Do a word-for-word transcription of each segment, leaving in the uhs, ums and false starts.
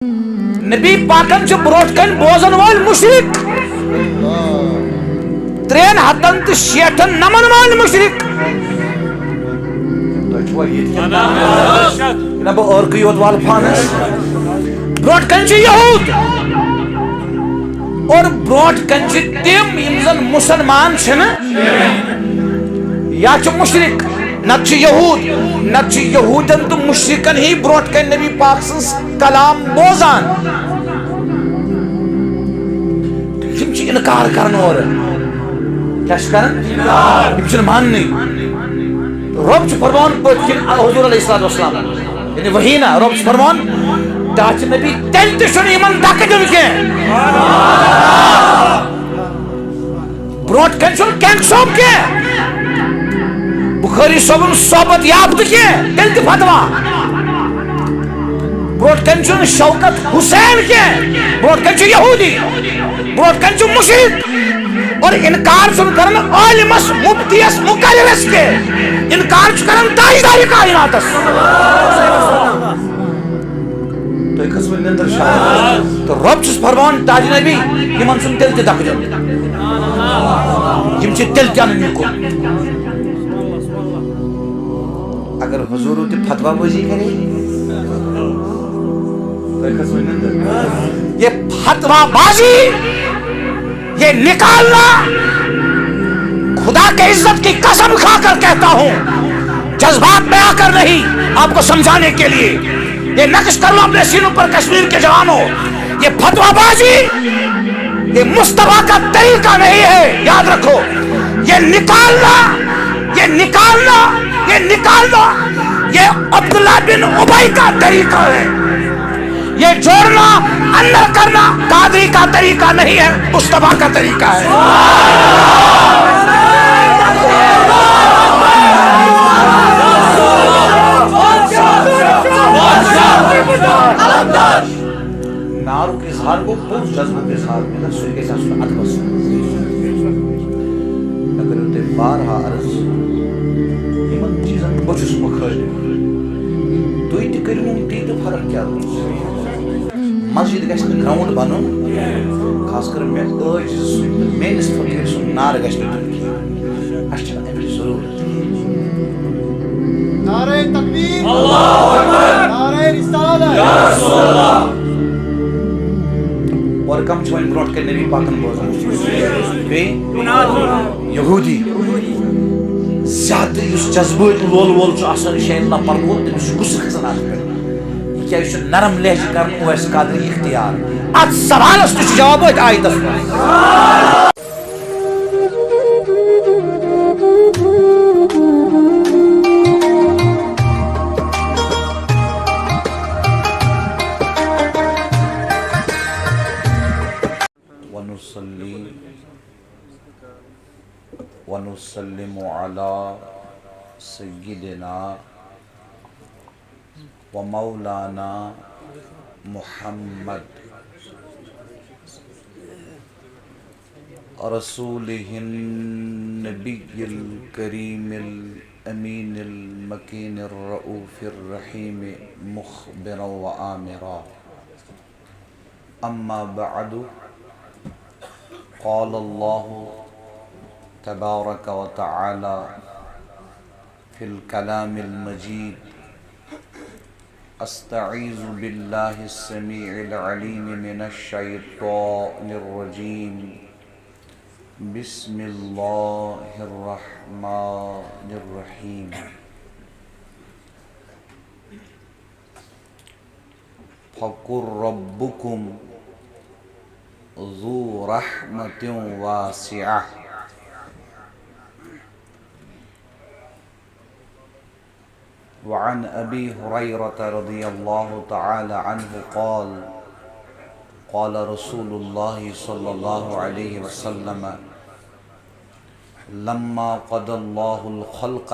نبی پاکن چھِ برونٛٹھ کنہِ بوزن وٲلۍ مُشرِک، ترٛٮ۪ن ہتن تہٕ شیٹھن نمن وٲلۍ مُشرِک۔ تۄہہِ چھُوا ییٚتہِ کِنہٕ نہ؟ بہٕ عٲرقٕے یوت والہٕ پانس۔ برونٛٹھ کنہِ چھِ یہوٗد، اور برونٛٹھ کنہِ چھِ تِم یِم زن مُسلمان چھِنہٕ یا چھِ مُشرِک، نتہٕ چھِ یہوٗد، نتہٕ چھِ یہوٗدن تہٕ مُشرِکن ہی برونٛٹھ کنہِ نبی پاک سٕنٛز کلام بوزان۔ یِم چھِ اِنکار کران اورٕ۔ کیٛاہ چھِ کران؟ یِم چھِنہٕ ماننٕے۔ رۄب چھُ فرماوان پٔتھۍ کِنۍ حضور علیہ الصلوۃ والسلام، یعنی وحی نہ، رۄب چھُ فرماوان، ٹاچہِ نبی تیٚلہِ تہِ چھُنہٕ یِمن دکہٕ دیُن کینٛہہ۔ برونٛٹھ کنہِ چھُنہٕ کینٛگ صٲب کینٛہہ، بخاری صٲبُن صحبت یافتہٕ کینٛہہ، تیٚلہِ تہِ فتوا۔ برونٛٹھ کنہِ چھُنہٕ شوکت حسین کینٛہہ، برونٛٹھ کنہِ چھُ یہودی، برونٛٹھ کنہِ چھُ مُشرِک۔ اور انکار چھُنہٕ کران عالمس، مفتیس، مقررس کینٛہہ، انکار چھُ کران تاجدارِ کائناتس۔ تُہۍ کھٔژوٕ نِندٕر شاہ؟ تہٕ رۄب چھُس فرماوان تاج نبی، یِمن چھُنہٕ تیٚلہِ تہِ دَکہٕ دیُن۔ یِم چھِ تیٚلہِ تہِ اَنٕنۍ یہِ کُن۔ اگر حضوٗرو تہِ فتوا بٲزی کرے، تُہۍ کھٔژوٕ نِندٕر؟ یہ فتوا بازی، یہ نکالنا، خدا کے عزت کی قسم کھا کر کہتا ہوں، جذبات میں آ کر نہیں، آپ کو سمجھانے کے لیے۔ یہ نقش کر لو اپنے سینوں پر، کشمیر کے جوانوں، یہ فتوا بازی، یہ مصطفیٰ کا طریقہ نہیں ہے، یاد رکھو۔ یہ نکالنا، یہ نکالنا، یہ نکالنا، یہ عبداللہ بن ابی کا طریقہ ہے۔ یہ جوڑنا، اندر کرنا قادری کا طریقہ نہیں ہے، مصطفیٰ کا طریقہ ہے۔ نارُک اظہار گوٚو پوٚز جذبُک اظہار، مگر سُہ گژھِ آسُن ادبس منٛز۔ مےٚ کٔرِو تۄہہِ بارہا عرض، یِمن چیٖزن بہٕ چھُس مُخٲلِف۔ تُہۍ تہِ کٔرِو نہٕ، تی تہٕ فرق کیٛاہ روٗز؟ مسجد گژھِ نہٕ گراؤنڈ بنُن، خاص کر مےٚ عٲجِز سُنٛد تہٕ میٲنِس فقیٖر سُنٛد نار گژھِ نہٕ دیُن کینٛہہ۔ اَسہِ چھِنہٕ اَمِچ ضروٗرت۔ نعرہ تکبیر، اللہ اکبر، نعرہ رسالت۔ یا رسول اللہ۔ اور کم چھِ وۄنۍ برونٛٹھ کَنہِ نبی پاکن بوزان؟ بیٚیہِ یہودی۔ زیادٕ یُس جذبٲتۍ لول وول چھُ آسان، یہِ چھُ شاید لپر وول، تٔمِس چھُ غصہٕ کھسان اَتھ پٮ۪ٹھ۔ یہِ کیٛازِ چھُ نرم لہجہٕ کران اویس قادری اختیار؟ اَتھ سوالس تہِ چھُ جواب أتھۍ آیتس منٛز۔ ونصلي ونسلم على سيدنا ومولانا محمد رسوله النبي الكريم الأمين المكين الرؤوف الرحيم مخبرا وآمرا. أما بعد، قال الله تبارك وتعالى في الكلام المجيد: أستعيذ بالله السميع العليم من الشيطان الرجيم. بسم الله الرحمن الرحيم. فقل ربكم ذو رحمة واسعة. وعن أبي هريرة رضي الله تعالى عنه قال: قال رسول الله صلى الله عليه وسلم: لما قضى الله الخلق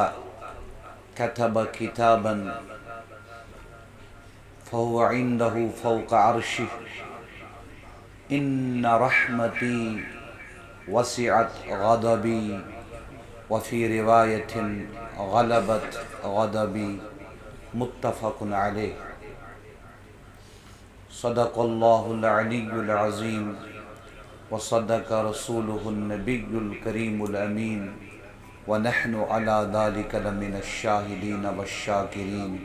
كتب كتابا فهو عنده فوق عرشه: إن رحمتي وسعت غضبي، وفي رواية: غلبت غضبي. متفق عليه. صدق الله العلي العظيم، وصدق رسوله النبي الكريم الأمين، ونحن على ذلك لمن الشاهدين والشاكرين،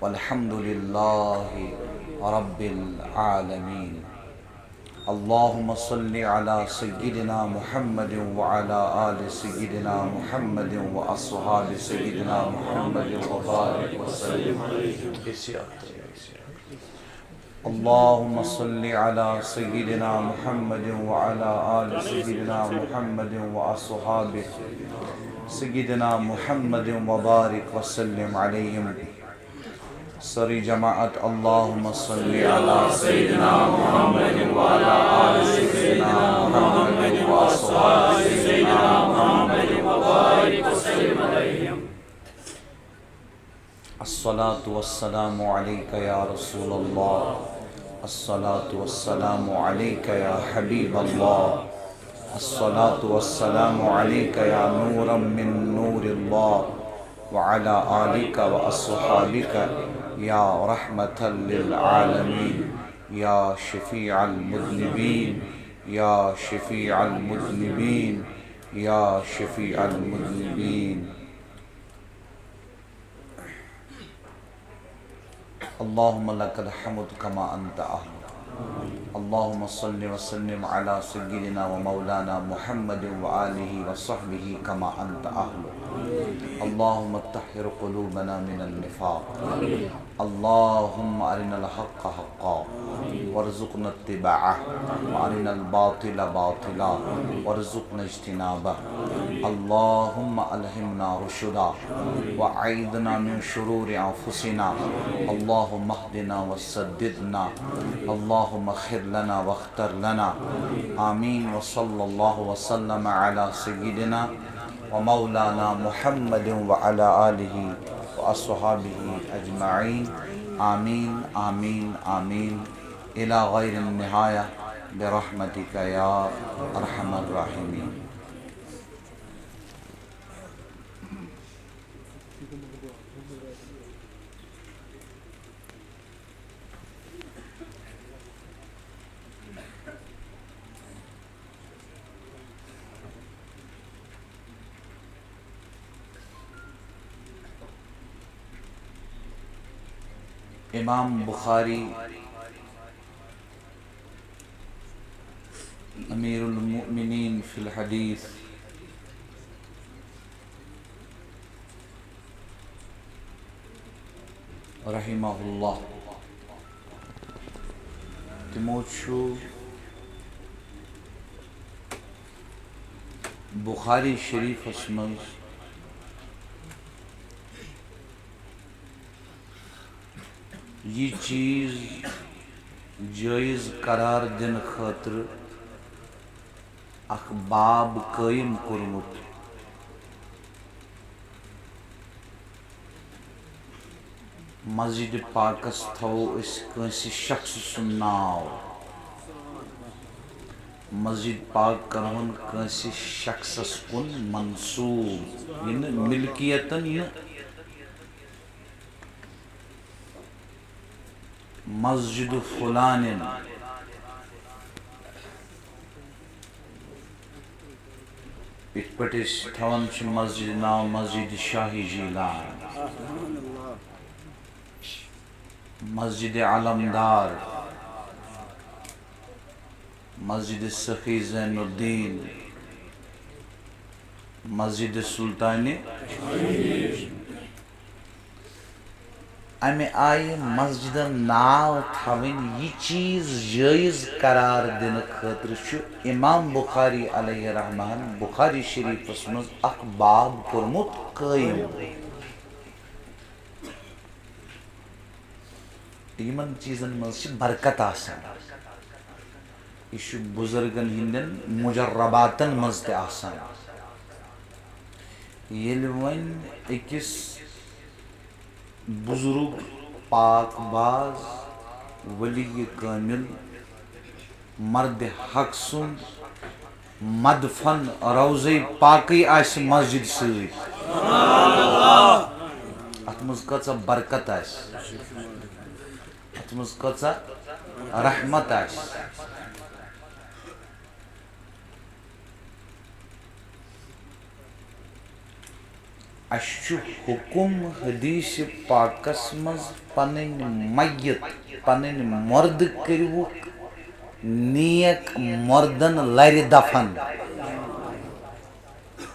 والحمد لله رب العالمين. اللهم صل على سيدنا محمد وعلى آل سيدنا محمد وأصحاب سيدنا محمد وبارك وسلم عليهم. اللهم صل على سيدنا محمد وعلى آل سيدنا محمد وأصحاب سيدنا محمد وبارك وسلم عليهم. سری جماعت، اللهم صل على سيدنا محمد وعلى آل سيدنا محمد وأصحاب سيدنا محمد وبارك وسلم عليهم. الصلاة والسلام عليك يا رسول الله، الصلاة والسلام عليك يا حبيب الله، الصلاة والسلام عليك يا نورا من نور الله، وعلى آلك وأصحابك يا رحمة للعالمين، يا شفيع المذنبين، يا شفيع المذنبين، يا شفيع المذنبين. اللهم لك الحمد كما أنت أهل. اللهم صل وسلم على سيدنا ومولانا محمد وآله وصحبه كما أنت أهل. اللهم طهر قلوبنا من النفاق. اللهم أرنا الحق حقا وارزقنا اتباعه، وأرنا الباطل باطلا وارزقنا اجتنابه. اللهم ألهمنا رشدا وأعذنا من شرور أنفسنا. اللهم اهدنا وسددنا. اللهم خر لنا واختر لنا. آمين. وصلى الله وسلم على سيدنا ومولانا محمد وعلى آله وأصحابه أجمعين. آمين، آمين، آمين. إلى غير النهاية برحمتك يا أرحم الراحمين. امام بخاری، امیر المؤمنین فی الحدیث، رحمہ اللہ، تِمو چھُ بخاری شریفس منٛز یہِ چیٖز جٲیز قرار دِنہٕ خٲطرٕ اکھ باب قٲیِم کوٚرمُت۔ مسجد پاکس تھاوو أسۍ کٲنٛسہِ شخص سُنٛد ناو، مسجد پاک کرہون کٲنٛسہِ شخصس کُن منسوب، یہِ نہٕ ملکیتن نہٕ۔ مسجد فلانن، یِتھ پٲٹھۍ أسۍ تھاوان چھِ مسجد ناو مسجد شاہ جیلان، مسجد علمدار، مسجد سخی زین الدین، مسجد سلطان۔ امہِ آیہِ مسجدن ناو تھاوٕنۍ، یہِ چیٖز جٲیز قرار دِنہٕ خٲطرٕ چھُ امام بخاری علیہ رحمہ بخاری شریفس منٛز اکھ باب کوٚرمُت قٲیِم۔ یِمن چیٖزن منٛز چھِ برکت آسان۔ یہِ چھُ بُزرگن ہٕنٛدٮ۪ن مجرباتن منٛز تہِ آسان۔ ییٚلہِ وۄنۍ أکِس بُزرگ، پاک باز، ولی کامل، مرد حق سُنٛد مدفن روضے پاکٕے آسہِ مسجد سۭتۍ، اتھ منٛز کۭژاہ برکت آسہِ۔ اتھ منٛز کۭژاہ رحمت آسہِ۔ اَسہِ چھُ حُکُم حدیث پاکس منٛز، پنٕنۍ میت، پنٕنۍ مردٕ کٔرِوُکھ نیک مردن لرِ دفن۔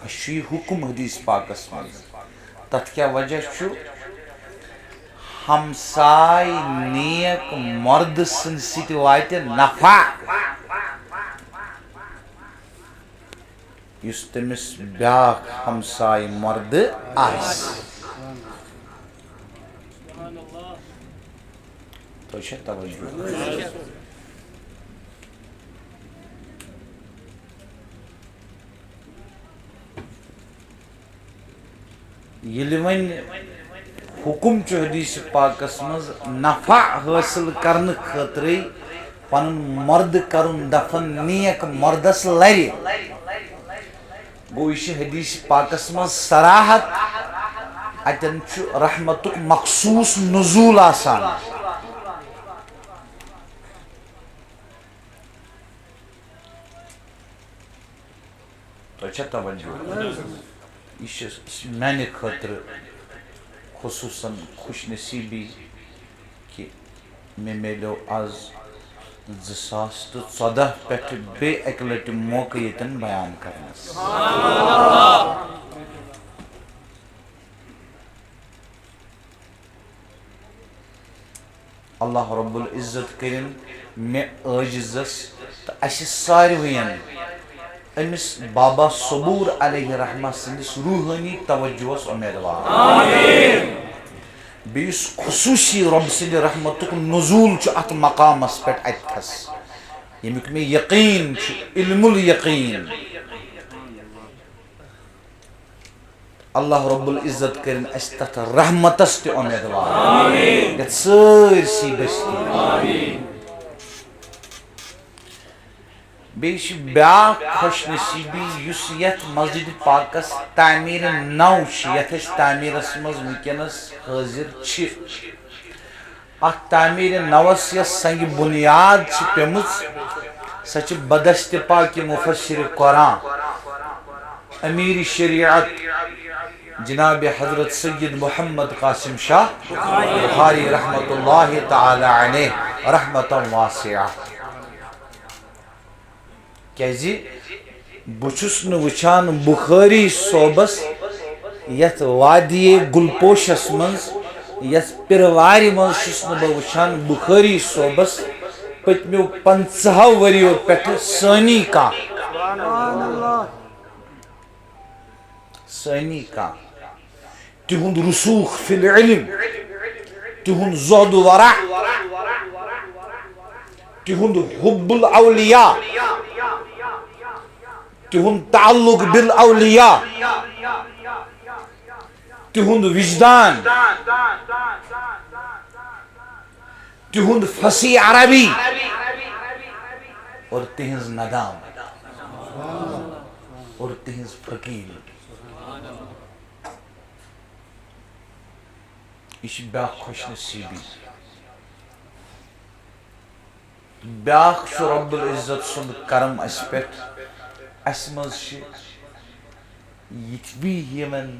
اَسہِ چھُ یہِ حُکُم حدیث پاکس منٛز۔ تَتھ کیٛاہ وجہ چھُ؟ ہمساے نیک مردٕ سٕنٛدِ سۭتۍ واتہِ نفع، یُس تٔمِس بیٛاکھ ہمساے مردٕ آسہِ۔ تۄہہِ چھا توجہ؟ ییٚلہِ وۄنۍ حُکُم چھُ حدیث پاکس منٛز نفع حٲصِل کرنہٕ خٲطرَے پنُن مردٕ کرُن دفن نیک مردس لرِ، گوٚو یہِ چھِ حدیث پاکس منٛز صراحت، اتٮ۪ن چھُ رحمتُک مخصوص نزول آسان۔ تۄہہِ چھا توجہ؟ یہِ چھِ میانہِ خٲطرٕ خصوٗصاً خوش نصیٖبی کہِ مےٚ میلیو آز زٕ ساس تہٕ ژۄدہ پٮ۪ٹھ بیٚیہِ اَکہِ لَٹہِ موقعہٕ ییٚتٮ۪ن بیان کرنَس۔ اللہ رب العزت کٔرِن مےٚ عٲجزس تہٕ اسہِ ساروین أمِس بابا صبور علیہ رحمہ سٕنٛدِس روحٲنی توجہس امیدوار۔ بیٚیہِ یُس خصوٗصی رۄب سٕنٛدِ رحمتُک نزول چھُ اتھ مقامس پٮ۪ٹھ، اتہِ تھس، ییٚمیُک مےٚ یقیٖن چھُ، علم الیقیٖن۔ اللہ رب العزت کٔرِن اسہِ تتھ رحمتس تہِ امیدوار۔ یتھ سٲرسٕے بستی۔ بیٚیہِ چھِ بیٛاکھ خوش نصیٖبی، یُس یتھ مسجد پاکس تعمیٖرِ نو چھِ، یتھ أسۍ تعمیٖرس منٛز وٕنکیٚنس حٲضِر چھِ۔ اتھ تعمیٖرِ نوس یۄس سنگِ بنیاد چھِ پیمٕژ، سۄ چھِ بدستِ پاکِ مفسرِ قرآن، امیر شریعت جناب حضرت سید محمد قاسم شاہ بخاری رحمت اللہ تعالی علیہ رحمتاً واسعہ۔ کیازِ بہٕ چھُس نہٕ وٕچھان بخاری صٲبس یتھ وادی گلپوشس منٛز، یتھ پِروارِ منٛز چھُس نہٕ بہٕ وٕچھان بخاری صٲبس پٔتمیو پنٛژاہو ؤرِیو پٮ۪ٹھٕ سٲنی کانٛہہ۔ سٲنی کانٛہہ۔ تِہُنٛد رسوخ فی العلم، تِہُنٛد زہد و ورع، تِہُنٛد حب الاولیاء، تِہُنٛد تعلق بالاولیاء، تِہُنٛد وجدان، تِہُنٛد فصیح عربی اور تِہنٛز ندامت اور تِہنٛز فقیری۔ یہِ چھِ بیٛاکھ خوش نصیٖبی۔ بیٛاکھ چھُ رب العزت سُنٛد کرم اَسہِ پٮ۪ٹھ۔ اَسہِ منٛز چھِ یِتھۍ بی یِمن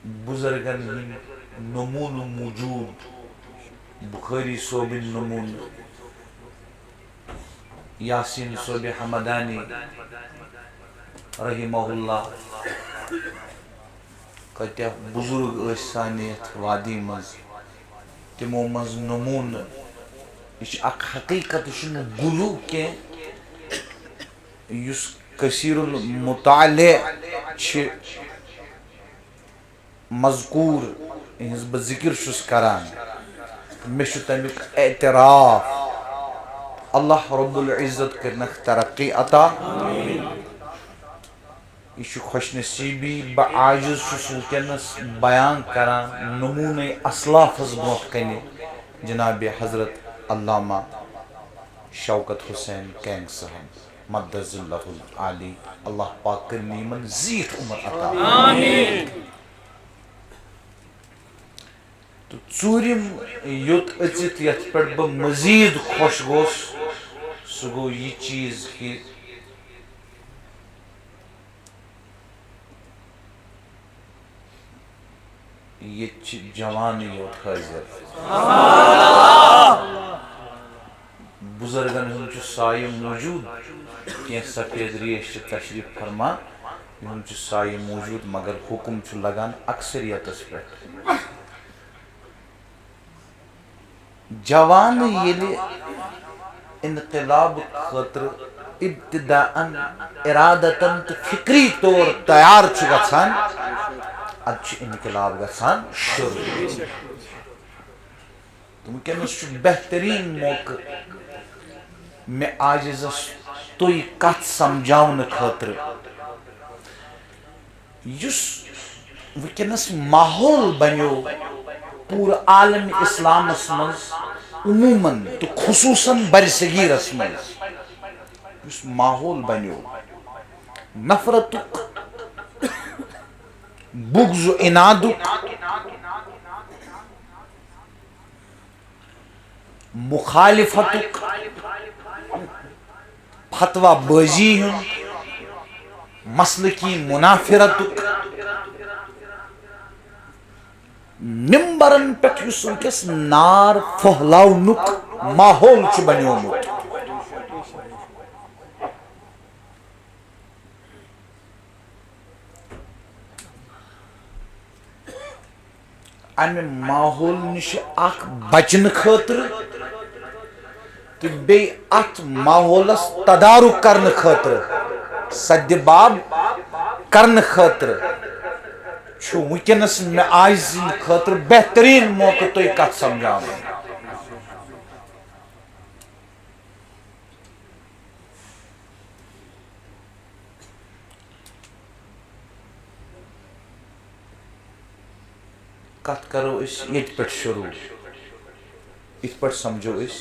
بُزرگن ہٕنٛدۍ نموٗنہٕ موٗجوٗد۔ بُخٲری صٲبٕنۍ نموٗنہٕ، یاسین صٲبِ حمدانی رحمہ اللہ، کۭتیاہ بُزرگ ٲسۍ سانہِ یَتھ وادی منٛز، تِمو منٛز نموٗنہٕ۔ یہِ چھِ اکھ حقیٖقت، یہِ چھُنہٕ گُلوٗ کینٛہہ۔ یُس کثیر المطالع چھِ، مذکور، یِہنٛز بہٕ ذکر چھُس کران، مےٚ چھُ تَمیُک اعتراف۔ اللہ رب العزت کٔرنَکھ ترقی عطا۔ یہِ چھُ خوش نصیٖبی، بہٕ عاجز چھُس وٕنکیٚنَس بیان کران نموٗنَے اسلافَس برونٛہہ کَنہِ، جناب حضرت علامہ شوکت حسین کینگ صاحب مد ظلہ العالی، اللہ پاک کٔرِن یِمن زیٖٹھ عمر عطا۔ تہٕ ژوٗرِم یوٚت أژِتھ یَتھ پٮ۪ٹھ بہٕ مزید خۄش گوس، سُہ گوٚو یہِ چیٖز کہِ ییٚتہِ چھِ جوانٕے یوت حٲضِر۔ بُزرگن ہُنٛد چھُ سایہِ موٗجوٗد، کینٛہہ سفید ریش چھِ تشریٖف فرما، یِہُنٛد چھُ سایہِ موٗجوٗد، مگر حُکُم چھُ لگان اکثریتس پٮ۪ٹھ۔ جوان ییٚلہِ انقلاب خٲطرٕ ابتداءً ارادتاً تہٕ فکری طور تیار چھُ گژھان، ادٕ چھُ انقلاب گژھان شروع۔ تہٕ وٕنکیٚنَس چھُ بہتریٖن موقعہٕ مےٚ عاجزس تُہۍ کتھ سمجھاونہٕ خٲطرٕ۔ یُس وٕنکیٚنَس ماحول بنیو پوٗرٕ عالم اسلامس منٛز عموماً تہٕ خصوٗصاً برصغیرس منٛز، یُس ماحول بنیو نفرتُک، بغض و عنادُک، مخالفتُک، فتویٰ بازی ہُنٛد، مسلکی منافرتُک، ممبرن پٮ۪ٹھ یُس وٕنکیٚس نار پھٔہلاونُک ماحول چھُ بنیومُت، امہِ ماحول نِش اکھ بچنہٕ خٲطرٕ تہٕ بیٚیہِ اتھ ماحولس تدارک کرنہٕ خٲطرٕ، سدِ باب کرنہٕ خٲطرٕ چھُ وٕنکیٚنس مےٚ آز سٕنٛدِ خٲطرٕ بہتریٖن موقعہٕ تُہۍ کتھ سمجھاوٕنۍ۔ کتھ کرو أسۍ ییٚتہِ پٮ۪ٹھ شروع، یِتھ پٲٹھۍ سمجھو أسۍ۔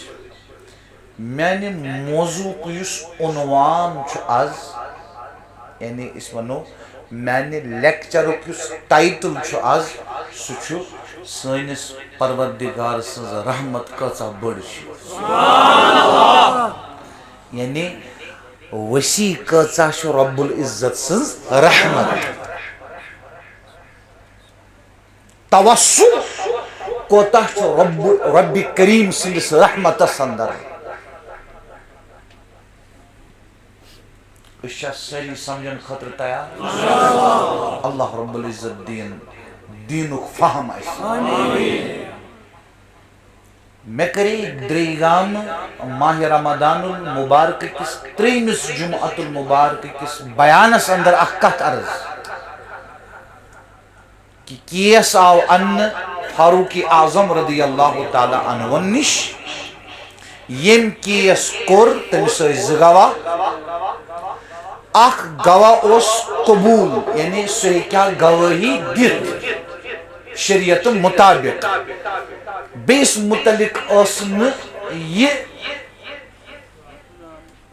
میانہِ موضوعُک یُس عنوان چھُ آز، یعنی أسۍ ونو میانہِ لیکچرُک یُس ٹائٹل چھُ آز، سُہ چھُ سٲنِس پروردگار سٕنٛز رحمت کۭژاہ بٔڑ چھِ۔ یعنی وسیع کۭژاہ چھِ رب العزت سٕنٛز رحمت۔ توسع کوتاہ چھُ رب، رب کریم سٕنٛدِس رحمتس اندر۔ أسۍ چھا سٲری سمجھن خٲطرٕ تیار؟ اللہ رب العزت دِیِن دیٖنُک فہم اَسہِ۔ مےٚ کَرے درٛے گامہٕ ماہِ رمضان المبارک کِس ترٛیٚیمِس جمعۃ المبارک کِس بیانس اندر اکھ کتھ عرض۔ کہِ کیس آو اننہٕ فاروق اعظم رضی اللہ تعالیٰ عنہ نِش۔ ییٚمۍ کیس کوٚر، تٔمِس ٲسۍ زٕ گواہ۔ اکھ گواہ اوس قبول، یعنی سُہ ہیٚکہِ ہا گوٲہی دِتھ شریعت مطابق۔ بیٚیِس متعلق ٲس نہٕ یہِ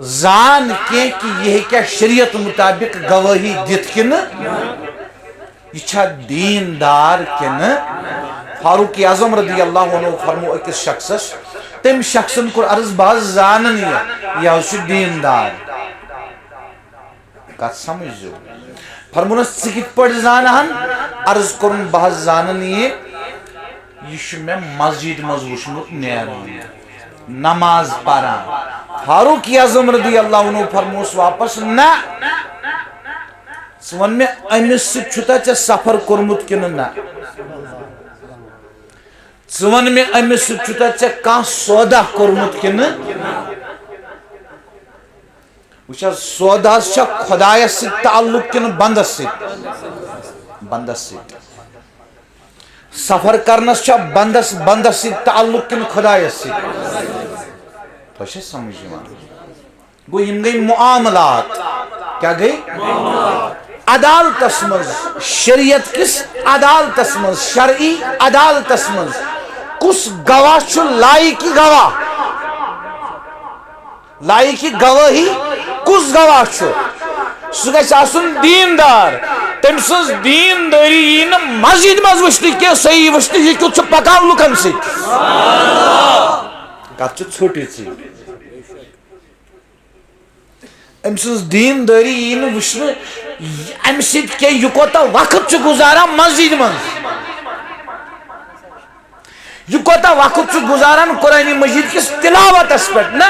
زان کینٛہہ کہِ یہِ ہیٚکیٛاہ شریعت مطابق گوٲہی دِتھ کِنہٕ یہِ چھا دیٖندار کِنہٕ۔ فاروق اعظم رضی اللہ عنہ فرمو أکِس شخصس، تٔمۍ شخصن کوٚر عرض، بہٕ حظ زانن یہِ، یہِ حظ چھُ دیٖندار۔ کتھ سمجھ زیو۔ فرمونس، ژٕ کِتھ پٲٹھۍ زانہٕ ہن؟ عرض کوٚرُن، بہٕ حظ زانن یہِ، یہِ چھُ مےٚ مسجد منٛز وُچھمُت نیران، نماز پران۔ فاروق اعظم رضی اللہ عنہ فرموس واپس، نہ، ژٕ وَن مےٚ، أمِس سۭتۍ چھُتھا ژےٚ سفر کوٚرمُت کِنہٕ نہ؟ ژٕ وَن مےٚ، أمِس سۭتۍ چھُتھا ژےٚ کانٛہہ سودا کوٚرمُت کِنہٕ؟ وٕچھ حظ، سوداہس چھا خۄدایس سۭتۍ تعلق کِنہٕ بندس سۭتۍ؟ بندس سۭتۍ۔ سفر کرنس چھا بندس، بندس سۭتۍ تعلق کِنہٕ خۄدایس سۭتۍ؟ تۄہہِ چھا سمجھ یِوان؟ گوٚو، یِم گٔے معاملات۔ کیٛاہ گٔے؟ عدالتس منٛز، شریعت کِس عدالتس منٛز، شرعی عدالتس منٛز کُس گواہ چھُ لایق گواہ؟ لایق گواہی کُس گواہ چھُ؟ سُہ گژھِ آسُن دیٖندار۔ تٔمۍ سٕنٛز دیٖندٲری یی نہٕ مسجد منٛز وٕچھنہٕ کینٛہہ، سۄ یی وٕچھنہٕ یہِ کیُتھ چھُ پکان لُکن سۭتۍ۔ کتھ چھِ ژھوٚٹ یِژٕے۔ أمۍ سٕنٛز دیٖندٲری یی نہٕ وٕچھنہٕ، اَمہِ سۭتۍ کیٛاہ، یہِ کوٗتاہ وقت چھُ گُزاران مسجد منٛز، یہِ کوٗتاہ وقت چھُ گُزاران قرآن مجید کِس تلاوتس پٮ۪ٹھ۔ نہ،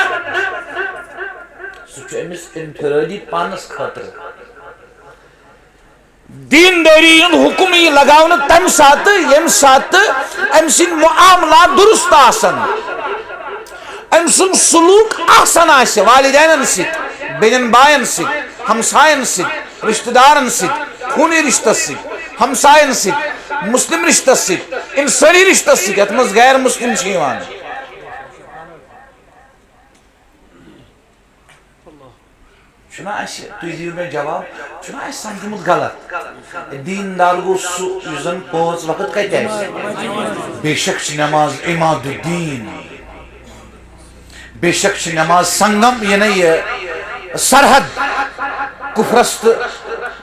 سُہ چھُ أمِس انفرٲدی پانس خٲطرٕ۔ دیٖندٲری ہُنٛد حُکم یی لگاونہٕ تَمہِ ساتہٕ، ییٚمہِ ساتہٕ أمۍ سٕنٛدۍ معاملات درست آسن، أمۍ سُنٛد سلوٗک احسن آسہِ والدینن سۭتۍ، بیٚنٮ۪ن باین سۭتۍ، ہمساین سۭتۍ، رشتہٕ دارن سۭتۍ، خوٗنی رشتس سۭتۍ، ہمساین سۭتۍ، مسلم رشتس سۭتۍ، انسٲنی رشتس سۭتۍ، یتھ منٛز غیر مسلم چھِ یِوان۔ چھُنہ اَسہِ، تُہۍ دِیِو مےٚ جواب، چھُنہ اَسہِ سمجھمُت غلط؟ دیٖندار گوٚو سُہ یُس زن پانٛژھ وقت کتہِ آسہِ؟ بے شک چھِ نماز عماد الدین، بے شک چھِ نماز سنگم، یعنی یہِ سرحد کفرس تہٕ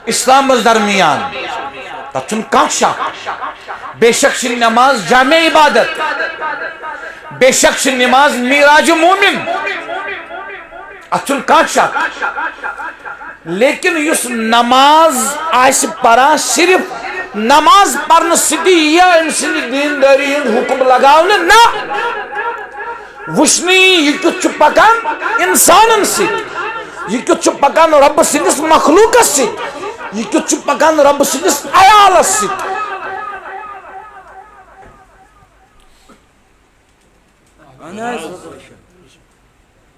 اسلامس درمیان، تتھ چھُنہٕ کانٛہہ شک۔ بے شک چھِ نماز جامع عبادت، بے شک چھِ نماز معراج مومن، اتھ چھُنہٕ کانٛہہ شک۔ لیکن یُس نماز آسہِ پران، صرف نماز پرنہٕ سۭتی یِیا أمۍ سٕنٛدِ دیٖندٲری ہُنٛد حُکم لگاونہٕ؟ نہ، وٕچھنہٕ یی یہِ کیُتھ چھُ پکان انسانن سۭتۍ، یہِ کیُتھ چھُ پکان رۄبہٕ سٕنٛدِس مخلوقس سۭتۍ، یہِ کیُتھ چھُ پکان رۄبہٕ سٕنٛدِس عیالس سۭتۍ۔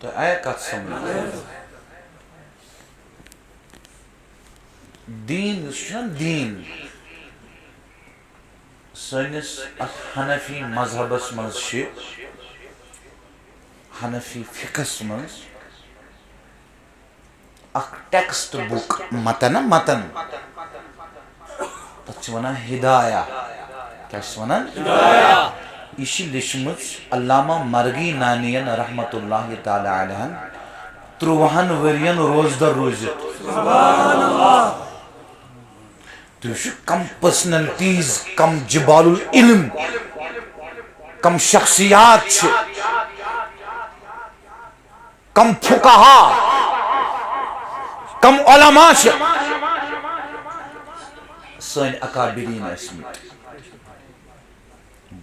تۄہہِ آیا کتھ سمجھ؟ دیٖن یُس چھُنہ دیٖن، سٲنِس اتھ حنفی مذہبس منٛز چھِ، حنفی فقہس منٛز اکھ ٹیکسٹ بُک، متن، متن، تتھ چھِ ونان ہدایہ۔ کیٛاہ چھِس ونان؟ ہدایہ۔ یہِ چھِ لیچھمٕژ علامہ مرغی نانیَن رحمتہ اللہ تعالی علیہن تُرٛوہن ؤرین روزدر روٗزِتھ۔ تُہۍ وٕچھِو، کم پرسنلٹیز، کم جبال العلم، کم شخصیات چھِ، کم فقہا، کم علماء چھِ سٲنۍ اکابرین ٲسمٕتۍ۔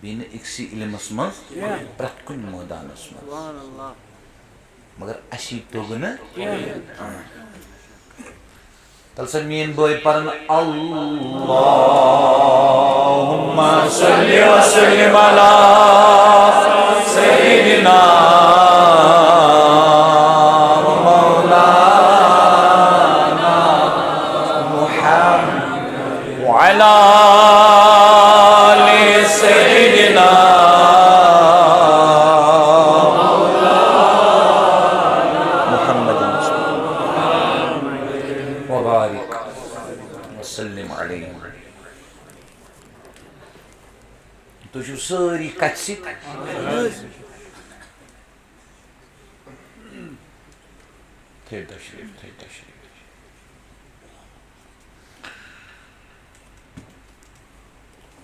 بیٚیہِ نہٕ أکسٕے علمس منٛز، پرٛٮ۪تھ کُنہِ مٲدانس منٛز۔ مگر اَسی توٚگ نہٕ۔ تَلہٕ سا میٛٲنۍ بٲے پَرَن، اللہم صل وسلم علی سیدنا مولانا محمد وعلی آل سیدنا محمد وبارک وسلم علیہ۔ تُہۍ چھِو سٲری کَتھِ سۭتۍ؟ تھٲیِو تشریٖف، تھٲیِو تشریٖف۔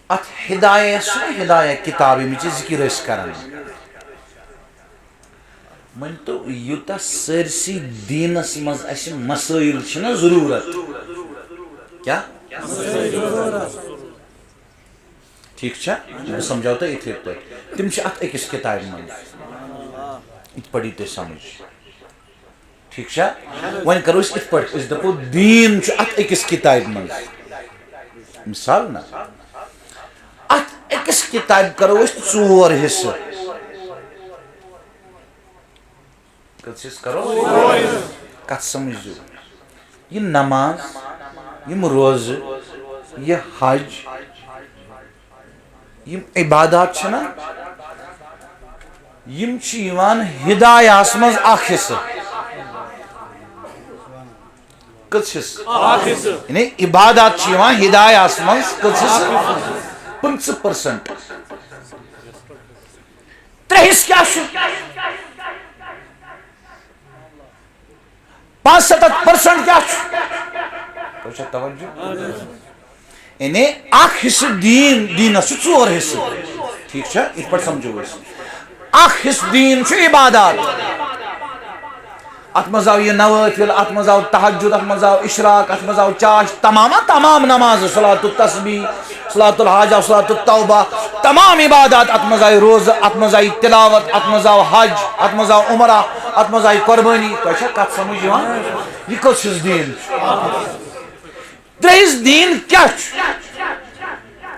اَتھ ہدایہ، سُہ ہدایہ کِتاب، ییٚمِچ أسۍ ذِکِر ٲسۍ کران۔ مٲنۍ تو، یوٗتاہ سٲرسٕے دیٖنَس منٛز اَسہِ مسٲیِل چھِنہ ضروٗرت، کیٛاہ؟ ٹھیٖک چھا؟ بہٕ سمجھاو تۄہہِ یِتھَے پٲٹھۍ۔ تِم چھِ اَتھ أکِس کِتابہِ منٛز۔ یِتھ پٲٹھۍ یی تۄہہِ سمجھ۔ ٹھیٖک چھا؟ وۄنۍ کرو أسۍ یِتھ پٲٹھۍ، أسۍ دَپو دیٖن چھُ اَتھ أکِس کِتابہِ منٛز۔ مثال نہ، اَتھ أکِس کِتابہِ کرو أسۍ ژور حصہٕ۔ کٔژ حصہٕ کرو؟ کتھ سمجھو؟ یہِ نماز، یِم روزٕ، یہِ حج، یِم عبادات چھِنہ، یِم چھِ یِوان ہدایہس منٛز اکھ حصہٕ۔ کٔژ حصہٕ؟ اکھ حصہٕ۔ یعنی عبادات چھِ یِوان ہدایہس منٛز کٔژ حصہٕ؟ پٕنٛژٕہ percent۔ ترٛےٚ حصہٕ کیٛاہ چھُ؟ پانٛژھ ستتھ percent کیٛاہ چھُ؟ تۄہہِ چھا توجہ؟ یعنی اکھ حصہٕ دیٖن، دیٖنس چھِ ژور حصہٕ۔ ٹھیٖک چھا؟ یِتھ پٲٹھۍ سمجھو أسۍ۔ اکھ حصہٕ دیٖن چھُ عبادات۔ اتھ منٛز آو یہِ نوافل، اتھ منٛز آو تہجد، اتھ منٛز آو اشراق، اتھ منٛز آو چاش، تمام، تمام نمازٕ، صلات التسبیح، صلات الحاجہ، صلات التوبہ، تمام عبادات، اتھ منٛز آیہِ روزٕ، اتھ منٛز آیہِ تلاوت، اتھ منٛز آو حج، اتھ منٛز آو عمرہ، اتھ منٛز آیہِ قربٲنی۔ تۄہہِ چھا کتھ سمجھ یِوان؟ یہِ کُس حصہٕ دیٖن چھُ؟ ترٛیٚیِس دیٖن کیٛاہ چھُ؟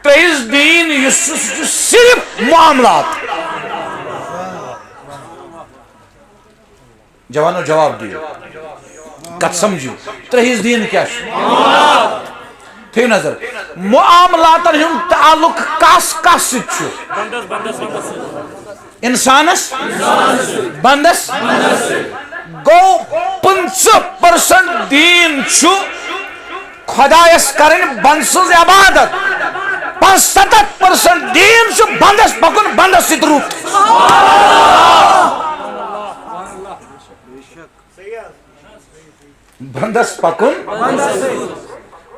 ترٛیٚیِس دیٖن یُس چھُ، سُہ چھُ صرف معاملات۔ جوانو، جواب دِیِو، کتھ سمجھِو۔ ترٛیٚیِس دیٖن کیٛاہ چھُ؟ تھٲیِو نظر، معاملاتن ہُنٛد تعلق کس کس سۭتۍ چھُ؟ انسانس، بندس۔ گوٚو، پٕنٛژٕہ پٔرسنٹ دیٖن چھُ خۄدایس کرٕنۍ بندٕ سٕنٛز عبادت۔ پانٛژستتھ پٔرسنٹ دیٖن چھُ بندس پکُن، بندس سۭتۍ رُت۔ بندس پکُن۔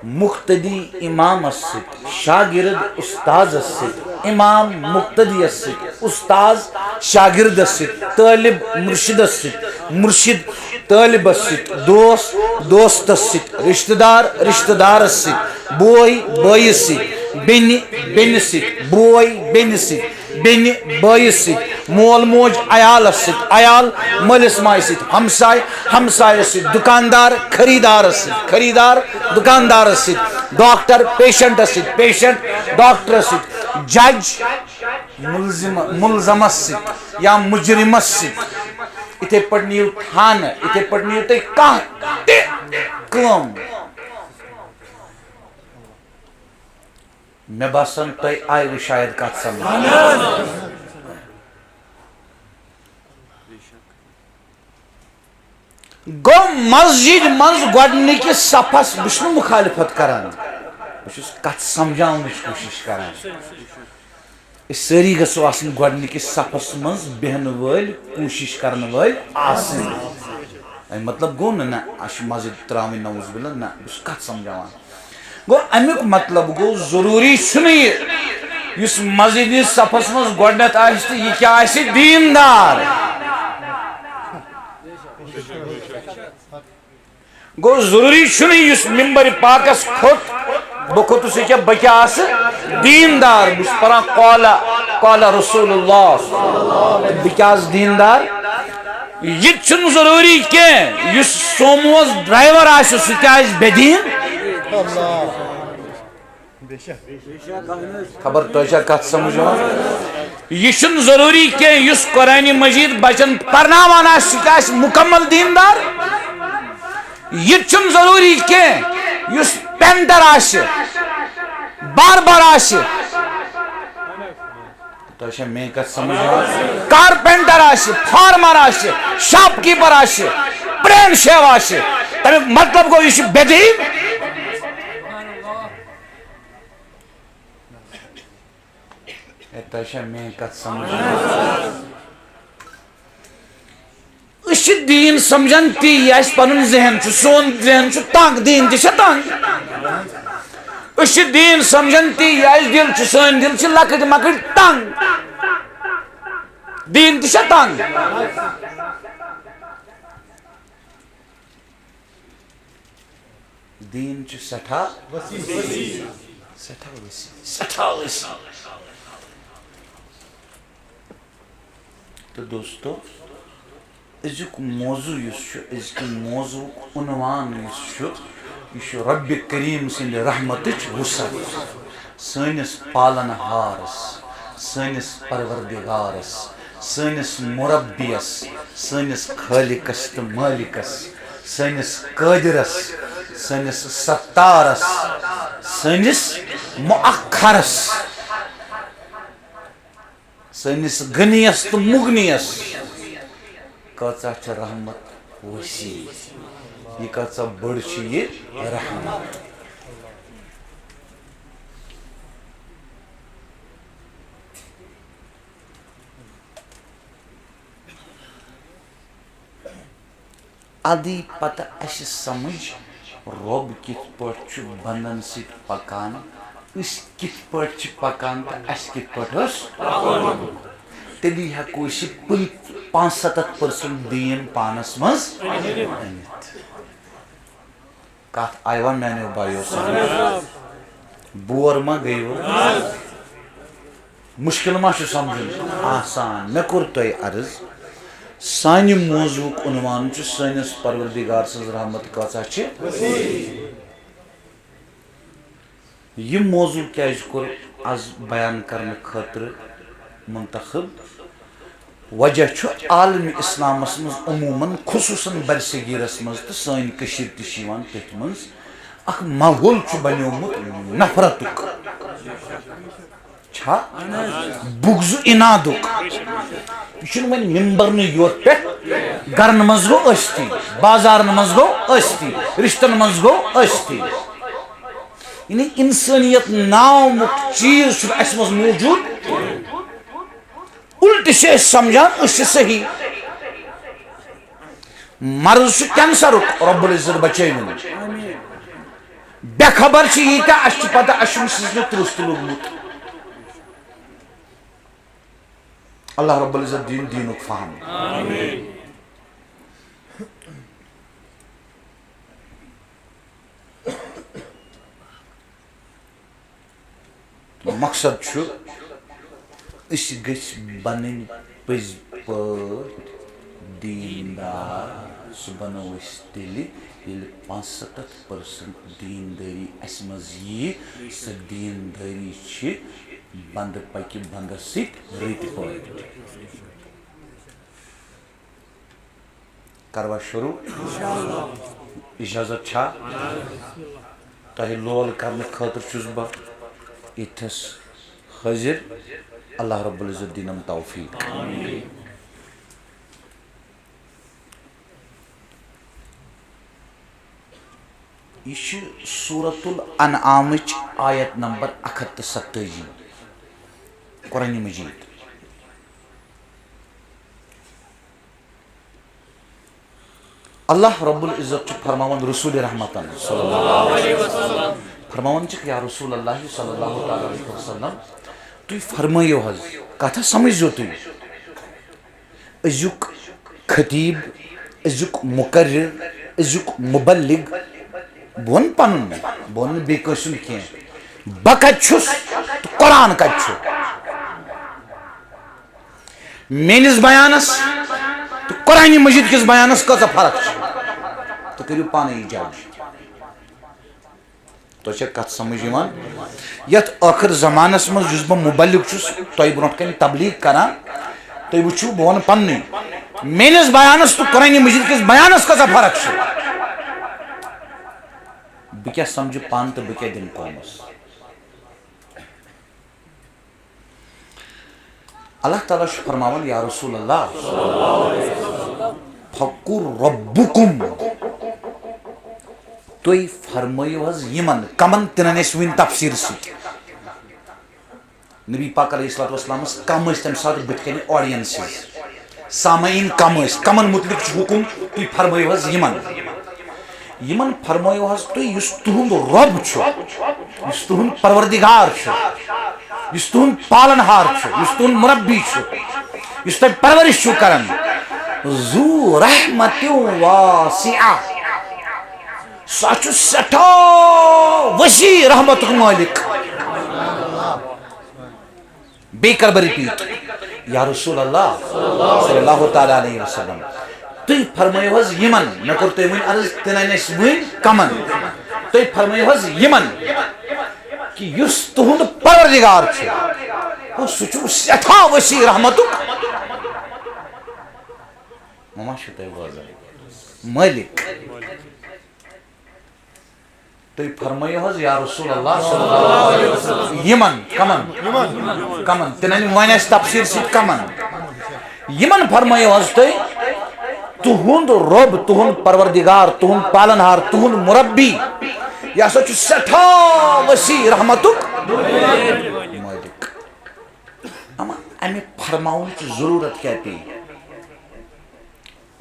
مقتدی امامس سۭتۍ، شاگرد استاذس سۭتۍ، امام مقتدیس سۭتۍ، استاذ شاگردس سۭتۍ، طٲلب مرشدس سۭتۍ، مرشد طٲلبس سۭتۍ، دوست دوستس سۭتۍ، رشتہٕ دار رشتہٕ دارس سۭتۍ، بوے بٲیِس سۭتۍ، بیٚنہِ بیٚنہِ سۭتۍ، بوے بیٚنہِ سۭتۍ، بیٚنہِ بٲیِس سۭتۍ، مول موج عیالس سۭتۍ، عیال مٲلِس ماجہِ سۭتۍ، ہمساے ہمسایس سۭتۍ، دُکاندار خریٖدارس سۭتۍ، خریٖدار دُکاندارس سۭتۍ، ڈاکٹر پیشنٹس سۭتۍ، پیشنٹ ڈاکٹرس سۭتۍ، جج ملزم ملزمس سۭتۍ یا مجرمس سۭتۍ۔ یِتھے پٲٹھۍ نِیِو تھانہٕ، یِتھے پٲٹھۍ نِیِو تُہۍ کانٛہہ تہِ کٲم۔ مےٚ باسان، تۄہہِ آیوٕ شاید کتھ سمجھ۔ گوٚو، مسجد منٛز گۄڈٕنِکِس صفس، بہٕ چھُس نہٕ مخالفت کران، بہٕ چھُس کتھ سمجھاونٕچ کوٗشش کران۔ أسۍ سٲری گژھو آسٕنۍ گۄڈٕنِکِس صفس منٛز بیٚہنہٕ وٲلۍ، کوٗشِش کرن وٲلۍ آسٕنۍ۔ اَمیُک مطلب گوٚو نہٕ، نہ، اَسہِ چھِ مسجد ترٛاوٕنۍ، نعوذ باللہ، نہ، بہٕ چھُس کتھ سمجھاوان۔ گوٚو، اَمیُک مطلب گوٚو، ضروٗری چھُنہٕ یہِ، یُس مسجد ہٕنٛدِس صفس منٛز گۄڈٕنٮ۪تھ آسہِ تہٕ یہِ کیٛاہ آسہِ؟ دیٖندار۔ گوٚو، ضروٗری چھُنہٕ یُس ممبر پاکس کھوٚت، بہٕ کھوٚتُس، یہِ کیٛاہ، بہٕ کیٛاہ آسہٕ؟ دیٖندار۔ بہٕ چھُس پران قال، قال رسول اللہ، بہٕ کیٛاہ آسہٕ دیٖندار؟ یہِ تہِ چھُنہٕ ضروٗری کینٛہہ یُس سوموس ڈرایور آسہِ، سُہ تہِ آسہِ بے دیٖن۔ خبر تۄہہِ چھا کتھ سمجھ یِوان؟ یہِ چھُنہٕ ضروٗری کینٛہہ یُس قرآنِ مجیٖد بچن پرناوان آسہِ، سُہ تہِ آسہِ مُکمل دیٖندار۔ یہِ تہِ چھُنہٕ ضروٗری کینٛہہ یُس پینٹر آسہِ، باربر آسہِ۔ تۄہہِ چھا میٲنۍ کتھ سمجھ یِوان؟ کارپینٹر آسہِ، فارمر آسہِ، شاپ کیپر آسہِ، پرین شیو آسہِ، تمیُک مطلب گوٚو، یہِ چھُ بے دیٖن۔ ہے، تۄہہِ چھا میٲنۍ کتھ سمجھ؟ أسۍ چھِ دیٖن سمجھان تی، یہِ اَسہِ پنُن ذہن چھُ، سون ذہن چھُ تنگ، دیٖن تہِ چھا تنگ؟ أسۍ چھِ دیٖن سمجھان تی، یہِ اَسہِ دِل چھُ، سٲنۍ دِل چھِ لۄکٕٹۍ مۄکٕٹۍ تنگ۔ دیٖن تہِ چھا تنگ؟ دیٖن چھُ سٮ۪ٹھاہ وسیع، سٮ۪ٹھاہ وسیع، سٮ۪ٹھاہ وسیع۔ تہٕ دوستو، أزیُک موضوع یُس چھُ، أزکہِ موضوعُک عنوان یُس چھُ، یہِ چھُ ربِ کریٖم سٕنٛدِ رحمتٕچ وُسعت۔ سٲنِس پالن ہارس، سٲنِس پروردگارس، سٲنِس مربیس، سٲنِس خالقس تہٕ مالکس، سٲنِس قٲدرس، سٲنِس ستارس، سٲنِس مؤخرس، سٲنِس غنیس تہٕ مغنیس کۭژاہ چھِ رحمت وسیع، یہِ کۭژاہ بٔڑ چھِ یہِ رحمت۔ ادی پتہ اسہِ سمجھ رۄب کِتھ پٲٹھۍ چھُ بندن سۭتۍ پکان، أسۍ کِتھ پٲٹھۍ چھِ پکان تہٕ اَسہِ کِتھ پٲٹھۍ ٲس؟ تیٚلی ہٮ۪کو أسۍ یہِ پٕنٛژ-، پانٛژھ ستتھ پٔرسنٹ دیٖن پانس منٛز أنِتھ۔ کتھ آیوا میانیو بایو سمجھ؟ بور ما گٔیوٕ؟ مشکل ما چھُ سمجھُن؟ آسان۔ مےٚ کوٚر تۄہہِ عرض، سانہِ موضوعُک عنوان چھُ سٲنِس پروردگار سٕنٛز رحمت کۭژاہ چھِ۔ یہِ موضوع کیازِ کوٚر از بیان کرنہٕ خٲطرٕ منتخب؟ وجہ چھُ عالم اسلامس منٛز عموماً، خصوصاً برصغیرس منٛز تہٕ سٲنۍ کٔشیٖر تہِ چھِ یِوان تٔتھۍ منٛز، اکھ ماحول چھُ بنیومُت نفرتُک، چھا؟ بغض و عنادُک۔ یہِ چھُنہٕ وۄنۍ ممبرنٕے یوت پٮ۪ٹھ، گرن منٛز گوٚو ٲستی، بازارن منٛز گوٚو ٲستی، رشتن منٛز گوٚو ٲستی۔ یعنی انسٲنیت ناومُت چیز چھُنہٕ اسہِ منٛز موجود۔ الٹہٕ چھِ أسۍ سمجھان أسۍ چھِ صحیح۔ مرض چھُ کینسرُک، رب العزت بچٲوِن۔ بے خبر چھِ ییٖتیٛاہ، اسہِ چھِ پتہ اسہِ چھُنہٕ سٕژنہِ ترُس تہِ لوٚگمُت۔ اللہ رب العزت دِیِن دیٖنُک فہم۔ مقصد چھُ، أسۍ گٔژھۍ بنٕنۍ پٔزۍ پٲٹھۍ دیٖندار۔ سُہ بنو أسۍ تیٚلہِ، ییٚلہِ پانٛژھ ستتھ پٔرسنٹ دیٖندٲری اَسہِ منٛز یِیہِ۔ سۄ دیٖندٲری چھِ بندٕ پکہِ بندس سۭتۍ رٕتۍ پٲٹھۍ۔ کروا شروع؟ اجازت چھا؟ تۄہہِ لول کرنہٕ خٲطرٕ چھُس بہٕ ییٚتھس حٲضِر۔ اللہ رب العزت دِنم توفیق۔ یہِ چھِ سورۃ الانعامٕچ آیت نمبر اکھ ہتھ تہٕ ستٲجی، قرآن مجید۔ اللہ رب العزت چھُ فرماوان رسول رحمتن صلی اللہ علیہ وسلم، فرماوان چھِکھ، یا رسول اللہ صلی اللہ تعالیٰ علیہ وسلم، تُہۍ فرمٲیِو حظ، کتھ حظ سمجھزیو تُہۍ؟ أزیُک خطیب، أزیُک مقرر، أزیُک مبلغ، بہٕ وَنہٕ پنُن، بہٕ وَنہٕ نہٕ بیٚیہِ کٲنٛسہِ ہُنٛد کینٛہہ۔ بہٕ کتہِ چھُس تہٕ قرآن کتہِ چھُ؟ میٲنِس بیانس تہٕ قرآن مجید کِس بیانس کۭژاہ فرق چھِ؟ تُہۍ کٔرِو پانے یہِ جج۔ تۄہہِ چھا کتھ سمجھ یِوان؟ یتھ ٲخر زمانس منٛز یُس بہٕ مبلغ چھُس، تۄہہِ برونٛٹھ کنہِ تبلیغ کران، تُہۍ وٕچھِو، بہٕ ونہٕ پننُے، میٲنِس بیانس تہٕ قرآن مجید کِس بیانس کۭژاہ فرق چھِ۔ بہٕ کیٛاہ سمجھٕ پانہٕ تہٕ بہٕ کیٛاہ دِمہٕ قومس؟ اللہ تعالیٰ چھُ فرماوان، یا رسول اللہ، فقل ربکم، تُہۍ فرمٲیِو حظ یِمن، کمن؟ تِنن أسۍ وٕنۍ تفسیٖر سۭتۍ۔ نبی پاک علیہ الصلوۃ والسلامس کم ٲسۍ تمہِ ساتہٕ بٕتھِ کنہِ audiences، سامعین کم ٲسۍ، کمن متعلق چھُ حکم؟ تُہۍ فرمٲیِو حظ یِمن۔ یِمن فرمٲیِو حظ تُہۍ، یُس تُہُنٛد رۄب چھُ، یُس تُہُنٛد پروردگار چھُ، یُس تُہُنٛد پالن ہار چھُ، یُس تُہُنٛد مربی چھُ، یُس تۄہہِ پرورش چھُو کران، ذو رحمت واسعہ، سُہ چھُ سٮ۪ٹھاہ وسیع رحمتُک مٲلِک۔ بیٚیہِ کَرٕ بہٕ repeat، یا رسول اللہ صلی اللہ تعالیٰ علیہ وسلم، تُہۍ فرمٲیِو حظ یِمن، مےٚ کوٚر تۄہہِ وٕنۍ عرض، تِنن أسۍ وٕنۍ کمن، تُہۍ فرمٲیِو حظ یِمن کہِ یُس تُہُنٛد پروردگار چھُ، ہُہ سُہ چھُ سٮ۪ٹھاہ وسیع رحمتُک، وۄنۍ ما چھُو تۄہہِ بوزان؟ مٲلِک۔ تُہۍ فرمٲیِو حظ، یا رسول اللہ صلی اللہ علیہ وسلم، یِمن کمن؟ کمن؟ تِنن وۄنۍ اَسہِ تفسیٖر سۭتۍ کمن؟ یِمن فرمٲیِو حظ تُہۍ، تُہُنٛد رۄب، تُہُنٛد پروردگار، تُہُنٛد پالن ہار، تُہُنٛد مربی، یہِ ہسا چھُ سٮ۪ٹھاہ وسیع رحمتُک مٲلِک۔ اما اَمہِ فرماونٕچ ضروٗرت کیٛاہ پیٚیہِ؟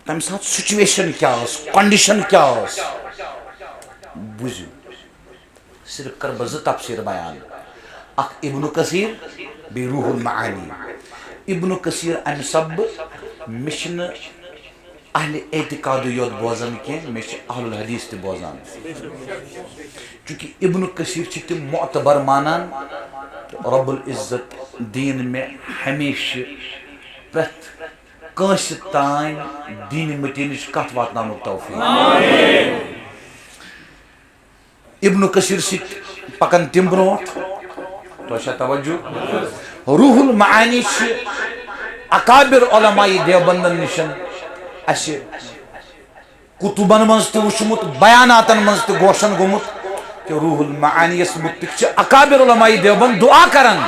تَمہِ ساتہٕ situation کیٛاہ ٲس، condition کیٛاہ ٲس؟ بوٗزِو، صرف کَرٕ بہٕ زٕ تفسیٖر بیان، اَکھ ابن کثیر، بیٚیہِ روح المعانی۔ ابن کثیر اَمہِ سببہٕ، مےٚ چھِنہٕ اہل اعتقادٕے یوت بوزان کینٛہہ، مےٚ چھِ اہل الحدیث تہِ بوزان۔ چونکہ ابن کثیر چھِ تِم معتبر مانان، تہٕ رب العزت دِیِن مےٚ ہمیشہِ پرٛٮ۪تھ کٲنٛسہِ تام دین متینٕچ کتھ واتناونُک توفیق۔ ابن کثیر سۭتۍ پکن تِم برونٛٹھ۔ تۄہہِ چھا توجہ؟ روح المعانی چھِ اکابر علماء دیوبندن نِشن اسہِ کتبن منٛز تہِ وُچھمُت، بیاناتن منٛز تہِ گوشن گوٚمُت کہ روح المعانی یس متعلق چھِ اکابر علماء دیوبند دعا کران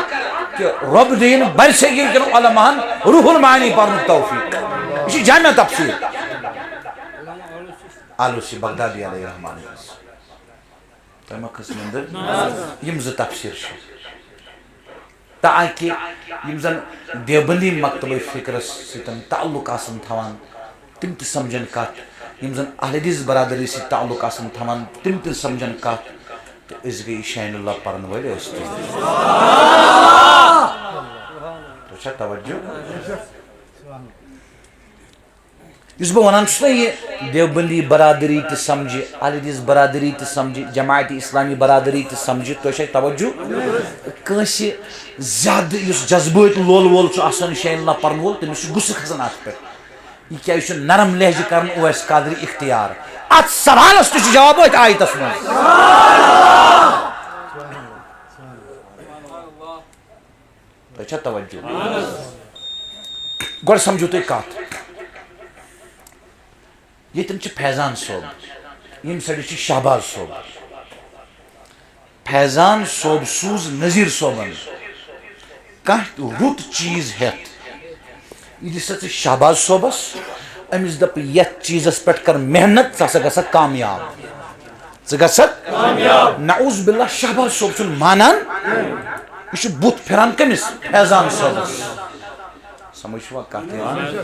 کہ رب دِیِن برصغیر کٮ۪ن علماہن روح المعانی پرنُک توفیق۔ یہِ چھِ جامع تفسیر آلوسی بغدادی علیہ رحمان۔ تۄہہِ ما کھٔژ نندٕر؟ یِم زٕ تفسیر چھِ، تاکہ یِم زن دیوبندی مکتبہ فکرس سۭتۍ تعلق آسن تھاوان، تِم تہِ سمجھن کتھ، یِم زن اہل حدیث برادری سۭتۍ تعلق آسن تھاوان، تِم تہِ سمجھن کتھ، تہٕ أسۍ گٔے شاہین اللہ پرن وٲلۍ ٲسۍ تہِ۔ تۄہہِ چھا توجہ؟ یُس بہٕ وَنان چھُس نا، یہِ دیوبندی برادری تہِ سمجھِ، اہل حدیث برادری تہِ سمجھِ، جماعت اسلامی برادری تہِ سمجھِ، تُہۍ چھا توجہ؟ کٲنٛسہِ زیادٕ یُس جذبٲتۍ لول وول چھُ آسان، شاہین اللہ پرن وول، تٔمِس چھُ غصہٕ کھسان اَتھ پٮ۪ٹھ۔ یہِ کیٛازِ چھُ نرم لہجہٕ کران اویس قادری اختیار؟ اَتھ سوالس تہِ چھُ جواب أتھۍ آیتس منٛز۔ تۄہہِ چھا توجہ؟ گۄڈٕ سمجھو تُہۍ کتھ۔ ییٚتٮ۪ن چھُ فیضان صٲب، ییٚمہِ سایڈٕ چھُ شہباز صٲب۔ فیضان صٲب سوٗز نذیر صٲبن کانٛہہ تہِ رُت چیٖز ہٮ۪تھ۔ یہِ دِ سا ژٕ شہباز صٲبس، أمِس دَپ، یتھ چیٖزس پٮ۪ٹھ کر محنت، ژٕ ہسا گژھکھ کامیاب۔ ژٕ گژھکھ؟ نعوذ باللہ، شہباز صٲب چھُنہٕ مانان۔ یہِ چھُ بُتھ پھِران کٔمِس؟ فیضان صٲبس۔ سمجھ چھُوا کتھ یِوان؟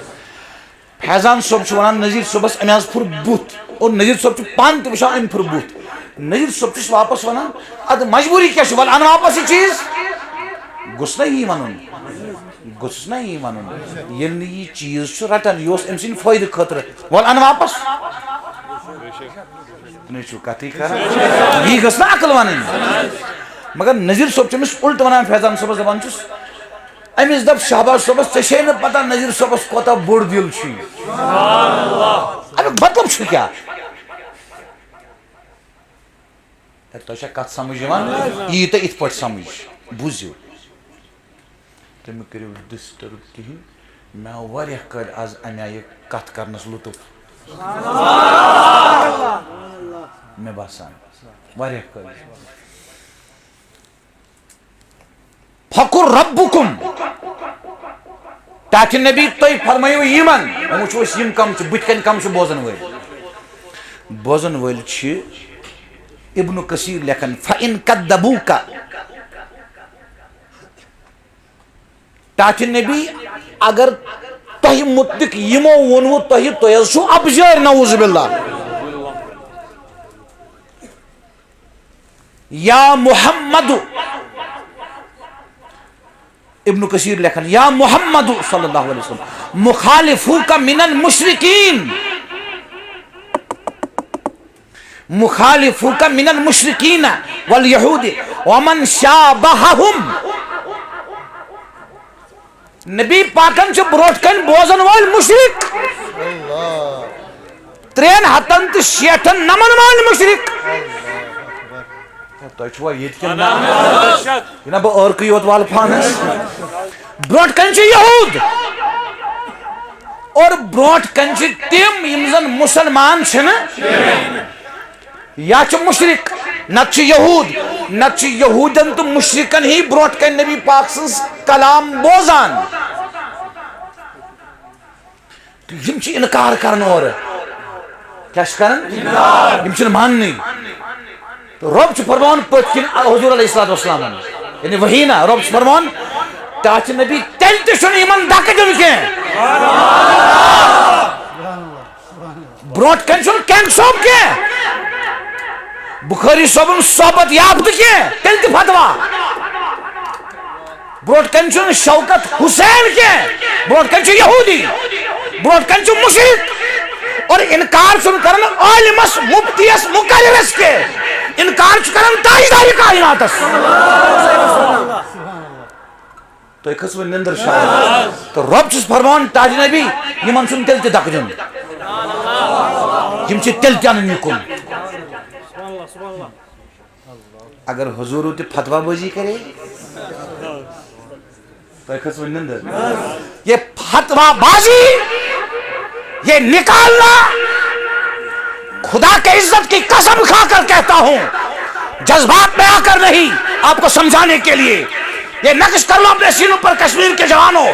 فیضان صٲب چھُ ونان نذیر صٲبس، أمۍ حظ پھُر بُتھ۔ اور نذیر صٲب چھُ پانہٕ تہِ وٕچھان، أمۍ پھُر بُتھ۔ نذیر صٲب چھُس واپس ونان، ادٕ مجبوٗری کیٛاہ چھِ؟ ول اَن واپس یہِ چیٖز۔ گوٚژھ نا یی ونُن؟ گوٚژھُس نا یی ونُن؟ ییٚلہِ نہٕ یہِ چیٖز چھُ رٹان، یہِ اوس أمۍ سٕنٛدِ فٲیدٕ خٲطرٕ، ول اَن واپس۔ تُہۍ چھِو کتھٕے کران۔ یی گٔژھ نا عقل ونٕنۍ۔ مگر نذیر صٲب چھُ أمِس الٹہٕ ونان، فیضان صٲبس دپان چھُس، أمِس دپ شہباز صٲبس، "ژےٚ چھے نہٕ پتہ نذیر صٲبس کوتاہ بوٚڑ دِل چھُ یہِ۔ امیُک مطلب چھُ کیٛاہ؟" ہے، تۄہہِ چھا کتھ سمجھ یِوان؟ یی تۄہہِ یِتھ پٲٹھۍ سمجھ، بوٗزِو۔ تُہۍ مہٕ کٔرِو disturb کِہیٖنۍ۔ مےٚ آو واریاہ کٲلۍ از اَمہِ آیہِ کتھ کرنس لطف۔ مےٚ باسان، واریاہ کٲلۍ۔ فقل ربکم۔ ٹاٹھہِ نبی، تُہۍ فرمٲیِو یِمن۔ وۄنۍ وٕچھو أسۍ، یِم کم چھِ، بٕتھِ کنہِ کم چھِ بوزن وٲلۍ؟ بوزن وٲلۍ چھِ ابن کثیر لیکھان، فَإِن كَذَّبُوكَ۔ ٹاٹھہِ نبی، اگر تۄہہِ مُتعلق یِمو ووٚنوُ تۄہہِ، تُہۍ حظ چھِو اپجٲرۍ، نعوذ باللہ۔ یا محمد، ابن کثیر لیکھان، یا محمد صلی اللہ علیہ وسلم، مخالفوک من المشرکین، مخالفوک من المشرکین والیہود ومن شابہہم۔ نبی پاکن چھِ برونٛٹھ کنہِ بوزن وٲلۍ مشرک، ترٛٮ۪ن ہتن تہٕ شیٹھن نمن وٲلۍ مشرک۔ تۄہہِ چھُوا ییٚتہِ کِنہٕ نہ؟ یہِ نہ بہٕ عٲرقٕے یوت والہٕ پانس۔ برونٛٹھ کنہِ چھِ یہود، اور برونٛٹھ کنہِ چھِ تِم یِم زن مسلمان چھِنہٕ۔ یا چھِ مشرک، نتہٕ چھِ یہود، نتہٕ چھِ یہودن تہٕ مشرکن ہی برونٛٹھ کنہِ نبی پاک سٕنٛز کلام بوزان۔ تہٕ یِم چھِ انکار کران اورٕ۔ کیٛاہ چھِ کران؟ یِم چھِنہٕ ماننٕے۔ تہٕ رۄب چھُ فرماوان پٔتھۍ کِنۍ حضور علیہ الصلوۃ والسلامن، یعنی وحی نہ، رۄب چھُ فرماوان، ٹاٹھہِ نبی، تیٚلہِ تہِ چھُنہٕ یِمن دکہٕ دیُن کینٛہہ۔ برونٛٹھ کنہِ چھُنہٕ کینگ صٲب کینٛہہ۔ بخاری صٲبُن صحبت یافتہٕ کینٛہہ، تیٚلہِ تہِ فتوا۔ برونٛٹھ کنہِ چھُنہٕ شوکت حسین کینٛہہ، برونٛٹھ کنہِ چھُ یہودی، برونٛٹھ کنہِ چھُ مشرک۔ اور انکار چھُنہٕ کران عالمس، مفتیس، مقررس کینٛہہ، انکار چھُ کران تاجدار کائناتس۔ تُہۍ کھٔژوٕ نِندٕر شاید؟ تہٕ رۄب چھُس فرماوان، ٹاٹھۍ نبی، یِمن چھُنہٕ تیٚلہِ تہِ دَکہٕ دیُن۔ یِم چھِ تیٚلہِ تہِ اَنٕنۍ یہِ کُن۔ اگر حضوٗرو تہِ فتوا بٲزی کرے، تُہۍ کھٔژوٕ نِندٕر؟ یہ فتوا بازی، یہ نکالنا، خدا کے عزت کی قسم کھا کر کہتا ہوں، جذبات میں آ کر نہیں، آپ کو سمجھانے کے لیے، یہ نقش کر لو اپنے سینوں پر کشمیر کے جوانوں۔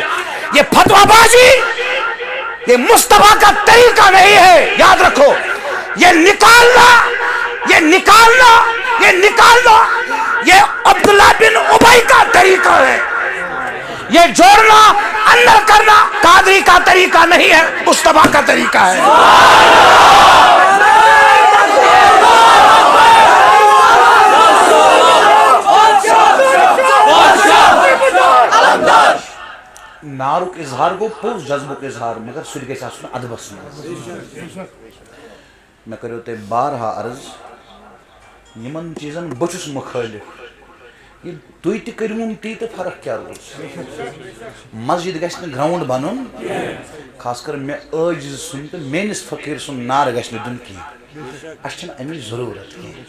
یہ فتوا بازی، یہ مصطفیٰ کا طریقہ نہیں ہے، یاد رکھو۔ یہ نکالنا، یہ نکالنا، یہ نکالنا، یہ عبداللہ بن ابی کا طریقہ ہے۔ یہ جوڑنا، اندر کرنا قادری کا طریقہ نہیں ہے، مصطفیٰ کا طریقہ ہے۔ نارُک اظہار گوٚو پوٚز جذبُک اظہار، مگر سُہ تہِ گژھِ آسُن ادبس منٛز۔ مےٚ کریو تۄہہِ بارہا عرض، یِمن چیٖزن بہٕ چھُس مُخٲلِف۔ ییٚلہِ تُہۍ تہِ کٔرِوُن تی تہٕ فرق کیٛاہ روٗز؟ مسجد گژھِ نہٕ ground بنُن، خاص کر مےٚ عٲجز سُنٛد تہٕ میٲنِس فقیٖر سُنٛد نعرٕ گژھِ نہٕ دیُن کینٛہہ۔ اَسہِ چھَنہٕ اَمِچ ضروٗرت کینٛہہ۔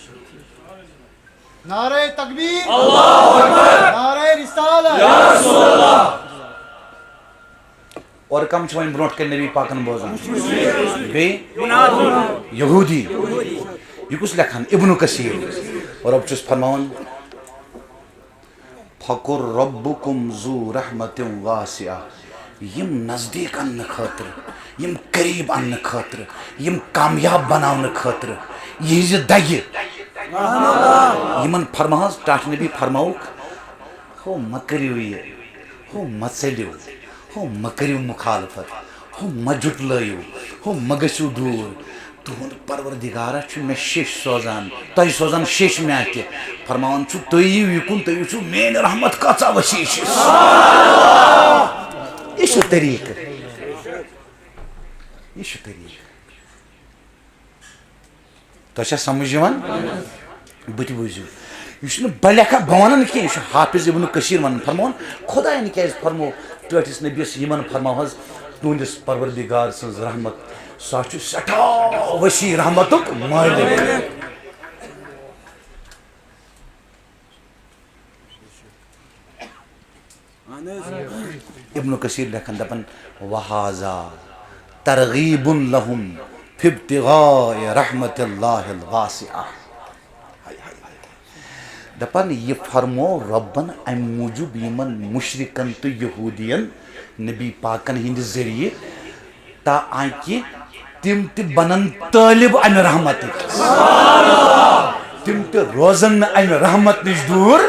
نعرہ تکبیر، اللہ اکبر، نعرہ رسالت، یا رسول اللہ۔ اور کم چھِ وۄنۍ برونٛٹھ کَنہِ نبی پاکن بوزان۔ بیٚیہِ یہودی۔ یہِ کُس لیکھان؟ ابن کثیر۔ رۄب چھُس فرماوان، فقل ربکم ذو رحمت واسعہ۔ یِم نزدیٖک اننہٕ خٲطرٕ، یِم قریب اننہٕ خٲطرٕ، یِم کامیاب بناونہٕ خٲطرٕ، یِہنٛزِ دگہِ۔ یِمن فرماوس، ٹاٹھۍ نبی فرماوُکھ، ہو مہ کٔرِو یہِ، ہو مہ ژٔلِو، ہو مہ کٔرِو مخالفت، ہو مہ جُٹلٲیِو، ہو مہ گٔژھِو دوٗر۔ تُہُنٛد پروردگارا چھُ مےٚ شیٚش سوزان، تۄہہِ سوزان شیٚش مےٚ اَتھِ۔ فرماوان چھُ، تُہۍ یِیِو یِکُن، تُہۍ وٕچھِو میٲنۍ رحمت کۭژاہ وسیع چھِ۔ یہِ چھُ طریٖقہٕ، یہِ چھُ طریٖقہٕ۔ تۄہہِ چھا سمجھ یِوان؟ بہٕ تہِ بوٗزِو۔ یہِ چھُنہٕ بہٕ لیکھان، بہٕ وَنان کینٛہہ، یہِ چھُ حافظ ابن کثیر وَنان، فرماوان، خۄدایَن کیٛازِ فرموو ٹٲٹھِس نبیَس، یِمَن فرماو حظ تُہٕنٛدِس پروردگار سٕنٛز رحمت، سُہ حظ چھُ سٮ۪ٹھاہ وسیع رحمتُک مٲلِک۔ ابن کثیر لیکھان دپان، وہذا ترغیب لہم فی ابتغاء رحمت اللہ الواسعہ۔ ہاے، ہاے، ہاے، ہاے۔ دپان، یہِ فرمو رۄبن امہِ موٗجوٗب یِمن مشرکن تہٕ یہودین نبی پاکن ہٕنٛدِ ذٔریعہٕ، تاکہِ تِم تہِ بنن طٲلب امہِ رحمتٕکۍ۔ تِم تہِ روزن نہٕ امہِ رحمت نِش دوٗر۔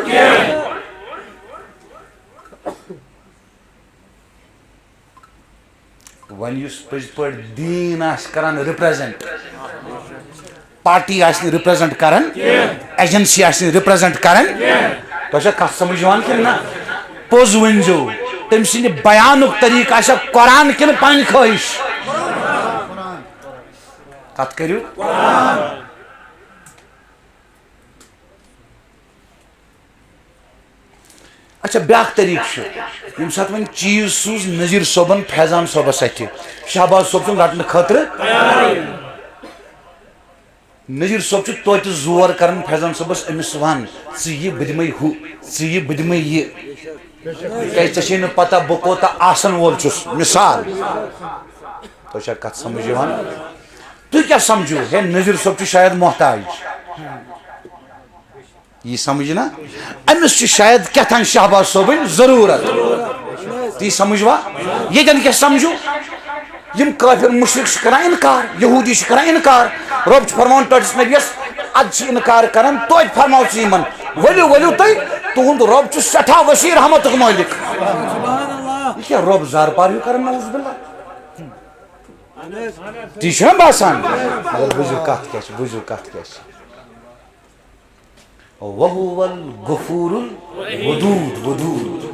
وۄنۍ یُس پٔزۍ پٲٹھۍ دیٖن آسہِ کران represent، پارٹی آسہِ نہٕ represent کران، ایجنسی آسہِ نہٕ represent کران، تۄہہِ چھا کتھ سمجھ یِوان کِنہٕ نہ؟ پوٚز ؤنۍزیو، تٔمۍ سٕنٛدِ بیانُک طریٖقہٕ آسیا قرآن کِنہٕ پنٕنۍ خٲہِش؟ کتھ کٔرِو۔ اچھا، بیٛاکھ طریٖقہٕ چھُ، ییٚمہِ ساتہٕ وۄنۍ چیٖز سوٗز نذیٖر صٲبن فیضان صٲبس اَتھِ، شہباز صٲب چھُن رٹنہٕ خٲطرٕ۔ نذیٖر صٲب چھُ توتہِ زور کران فیضان صٲبس، أمِس وَن، ژٕ یہِ، بہٕ دِمے ہُہ، ژٕ یہِ، بہٕ دِمے یہِ۔ کیٛازِ ژےٚ چھے نہٕ پتہ بہٕ کوٗتاہ آسن وول چھُس۔ مثال، تۄہہِ چھا کتھ سمجھ یِوان؟ تُہۍ کیٛاہ سمجھِو؟ ہے، نذیٖر صٲب چھُ شاید محتاج۔ یی سمجھ نا؟ أمِس چھِ شاید کیٛاہ تام شہباز صٲبٕنۍ ضروٗرت۔ تی سمجھ وا؟ ییٚتٮ۪ن کیٛاہ سمجھو؟ یِم کٲفِر مُشرِک چھِ کران اِنکار، یہوٗدی چھِ کران اِنکار۔ رۄب چھُ فرماوان ٹٲٹھِس نبیَس، اَدٕ چھِ اِنکار کران، توتہِ فرماو ژٕ یِمن، ؤلِو، ؤلِو تُہۍ، تُہُنٛد رۄب چھُ سٮ۪ٹھاہ وسیع رحمتُک مٲلِک۔ یہِ کیٛاہ رۄب زارپار ہیوٗ کران، نعوذ باللہ؟ تی چھُنہ باسان؟ مگر بوٗزِو کَتھ کیٛاہ چھِ، بوٗزِو کَتھ کیٛاہ چھِ۔ وَهُوَ الْغَفُورُ الْوَدُودُ، ودود۔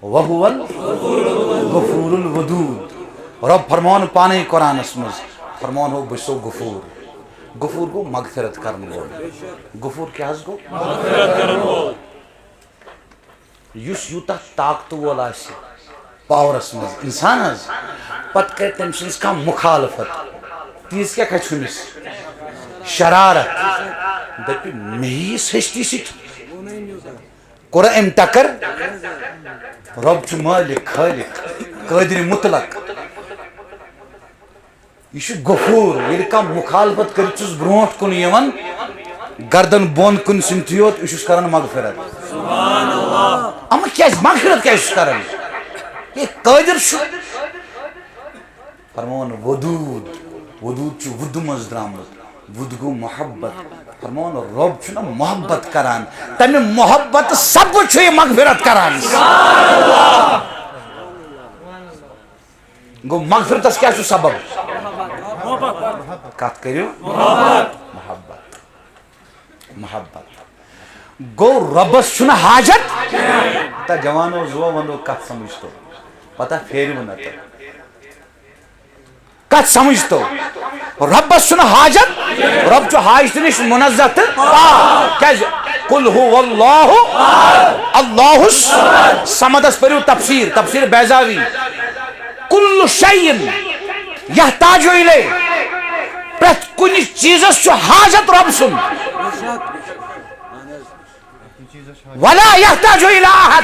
وَهُوَ الْغَفُورُ الْوَدُودُ۔ رب فرماوان پانے قرآنس منٛز، فرماوان ہو، بہٕ چھُسو غفور۔ غفور گوٚو مغفرت کرن وول۔ غفور کیٛاہ حظ گوٚو؟ یُس یوٗتاہ طاقتہٕ وول آسہِ پاورس منٛز انسان حظ، پتہٕ کرِ تٔمۍ سٕنٛز کانٛہہ مخالفت، تیٖژ کیٛاہ کھسہِ ہُمِس؟ شرارت۔ دپہِ، مےٚ یِیہِ سستی سۭتۍ۔ کوٚر أمۍ ٹکر؟ رب چھُ مالک، خالق، قادر مطلق۔ یہِ چھُ غفور، ییٚلہِ کانٛہہ مخالفت کٔرِتھ چھُس برونٛٹھ کُن یِوان، گردن بۄن کُن سِمتھٕے یوت، یہِ چھُس کران مغفرت۔ اما کیٛازِ مغفرت کیٛازِ چھُس کران؟ یہِ قٲدر چھُ۔ فرماوان ودود، ودود چھُ وُدٕ منٛز درٛامُت، وُد گوٚو محبت۔ فرماوان رب چھُنہ محبت کران، تمہِ محبت سببہٕ چھُ یہِ مغفرت کران۔ گوٚو مغفرتس کیٛاہ چھُ سبب؟ کتھ کٔرِو۔ محبت۔ محبت۔ گوٚو رۄبس چھُنہٕ حاجت۔ تہ جوانو زُو ونو کتھ سمجھ تو۔ پتہ پھیرِو نہ تہ۔ کتھ سمجھ تو۔ رۄبس چھُنہٕ حاجت۔ رۄب چھُ حاجتہٕ نِش منزہ تہٕ پاک۔ کیازِ؟ قل هو اللہ۔ اللہ الصمدس پٔرِو تفسیر، تفسیر بیضاوی۔ کل شیء یحتاج الیہ۔ پرٛٮ۪تھ کُنہِ چیٖزس چھُ حاجت رۄب سُنٛد۔ ولا یحتاج الی احد۔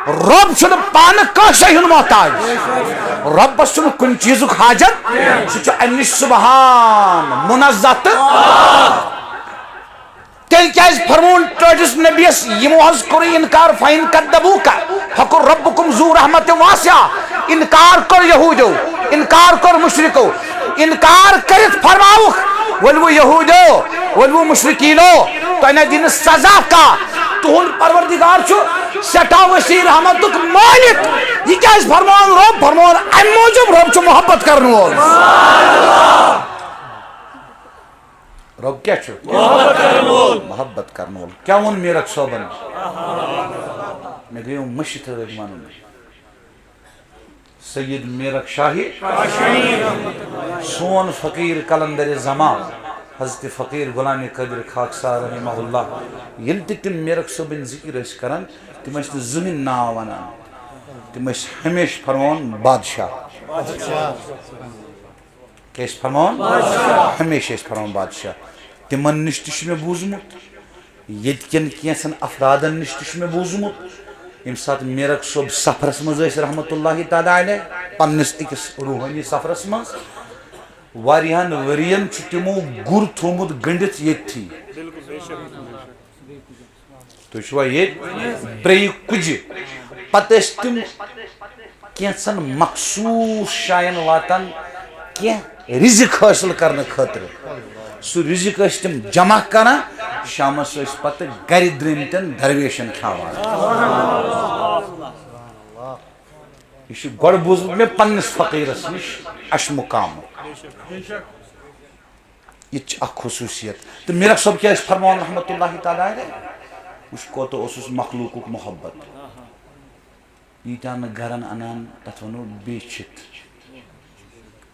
رۄب چھُنہٕ پانہٕ کٲنٛسے ہُنٛد محتاج۔ رۄبس چھُنہٕ کُنہِ چیٖزُک حاجت۔ سُہ چھُ امہِ نِش سبحان، منزہ تہٕ تیٚلہِ کیٛازِ فرمووُن ٹٲٹھِس نبیَس، یِمو حظ کوٚر انکار، فَإِنْ كَذَّبُوكَ فَقُلْ رَبُّكُمْ ذُو رَحْمَةٍ وَاسِعَةٍ۔ انکار کوٚر یہوٗدیو، انکار کوٚر مشرکو، انکار کٔرِتھ فرماوُکھ، ؤلِو یہوٗدیو، ؤلِو مشرکیٖنو، تۄہہِ نہ دِنہٕ سزا کانٛہہ، تُہُنٛد پروردگار چھُ سٮ۪ٹھاہ وسیع رحمتُک مٲلِک۔ یہِ کیٛازِ فرماوُن رۄب؟ فرماوُن اَمہِ موٗجوٗب، رۄب چھُ محبت کرن وول۔ رۄب کیٛاہ چھُ؟ محبت کرن وول۔ محبت کرن وول۔ کیٛاہ ووٚن میٖرک صٲبن؟ مےٚ گٔیو مٔشِتھ أتھۍ وَنُن۔ سید میٖرک شاہی، سون فقیٖر قلندر زمان، حضرت فقیٖر غلام قادر خاکسار رحمہ اللہ، ییٚلہِ تہِ تِم میٖرک صٲبٕنۍ ذِکِر ٲسۍ کران، تِم ٲسۍ نہٕ زٕہٕنۍ ناو وَنان، تِم ٲسۍ ہمیشہِ فرماوان بادشاہ۔ کیٛاہ ٲسۍ فرماوان؟ ہمیشہِ ٲسۍ فرماوان بادشاہ۔ تِمن نِش تہِ چھُ مےٚ بوٗزمُت، ییٚتہِ کٮ۪ن کینٛژن افرادن نِش تہِ چھُ مےٚ بوٗزمُت، ییٚمہِ ساتہٕ میٖرک صٲب سفرس منٛز ٲسۍ رحمتہ اللہ تعالیٰ علیہ، پننِس أکِس روحٲنی سفرس منٛز، واریاہن ؤرین چھُ تِمو گُر تھوٚومُت گٔنڈِتھ ییٚتھی۔ تُہۍ چھِوا ییٚتہِ؟ برٛیٚیہِ کُجہِ۔ پتہٕ ٲسۍ تِم کینٛژن مخصوٗص جاین واتان کینٛہہ رزق حٲصِل کرنہٕ خٲطرٕ۔ سُہ رزق ٲسۍ تِم جمع کران، شامس ٲسۍ پتہٕ گرِ درٛٲمتٮ۪ن درویشن کھیاوان۔ یہِ چھُ گۄڈٕ بوٗزمُت مےٚ پننِس فقیٖرس نِش، اَشہِ مُقامُک۔ یہِ تہِ چھِ اکھ خصوٗصیت۔ تہٕ میٖرک صٲب کیٛاہ ٲسۍ فرماوان رحمتہ اللہ تعالیٰ علیہ؟ وٕچھ، کوٗتاہ اوسُس مخلوٗقُک محبت۔ ییٖتیٛاہ نہٕ گرن اَنان، تَتھ وَنو بیچھِتھ۔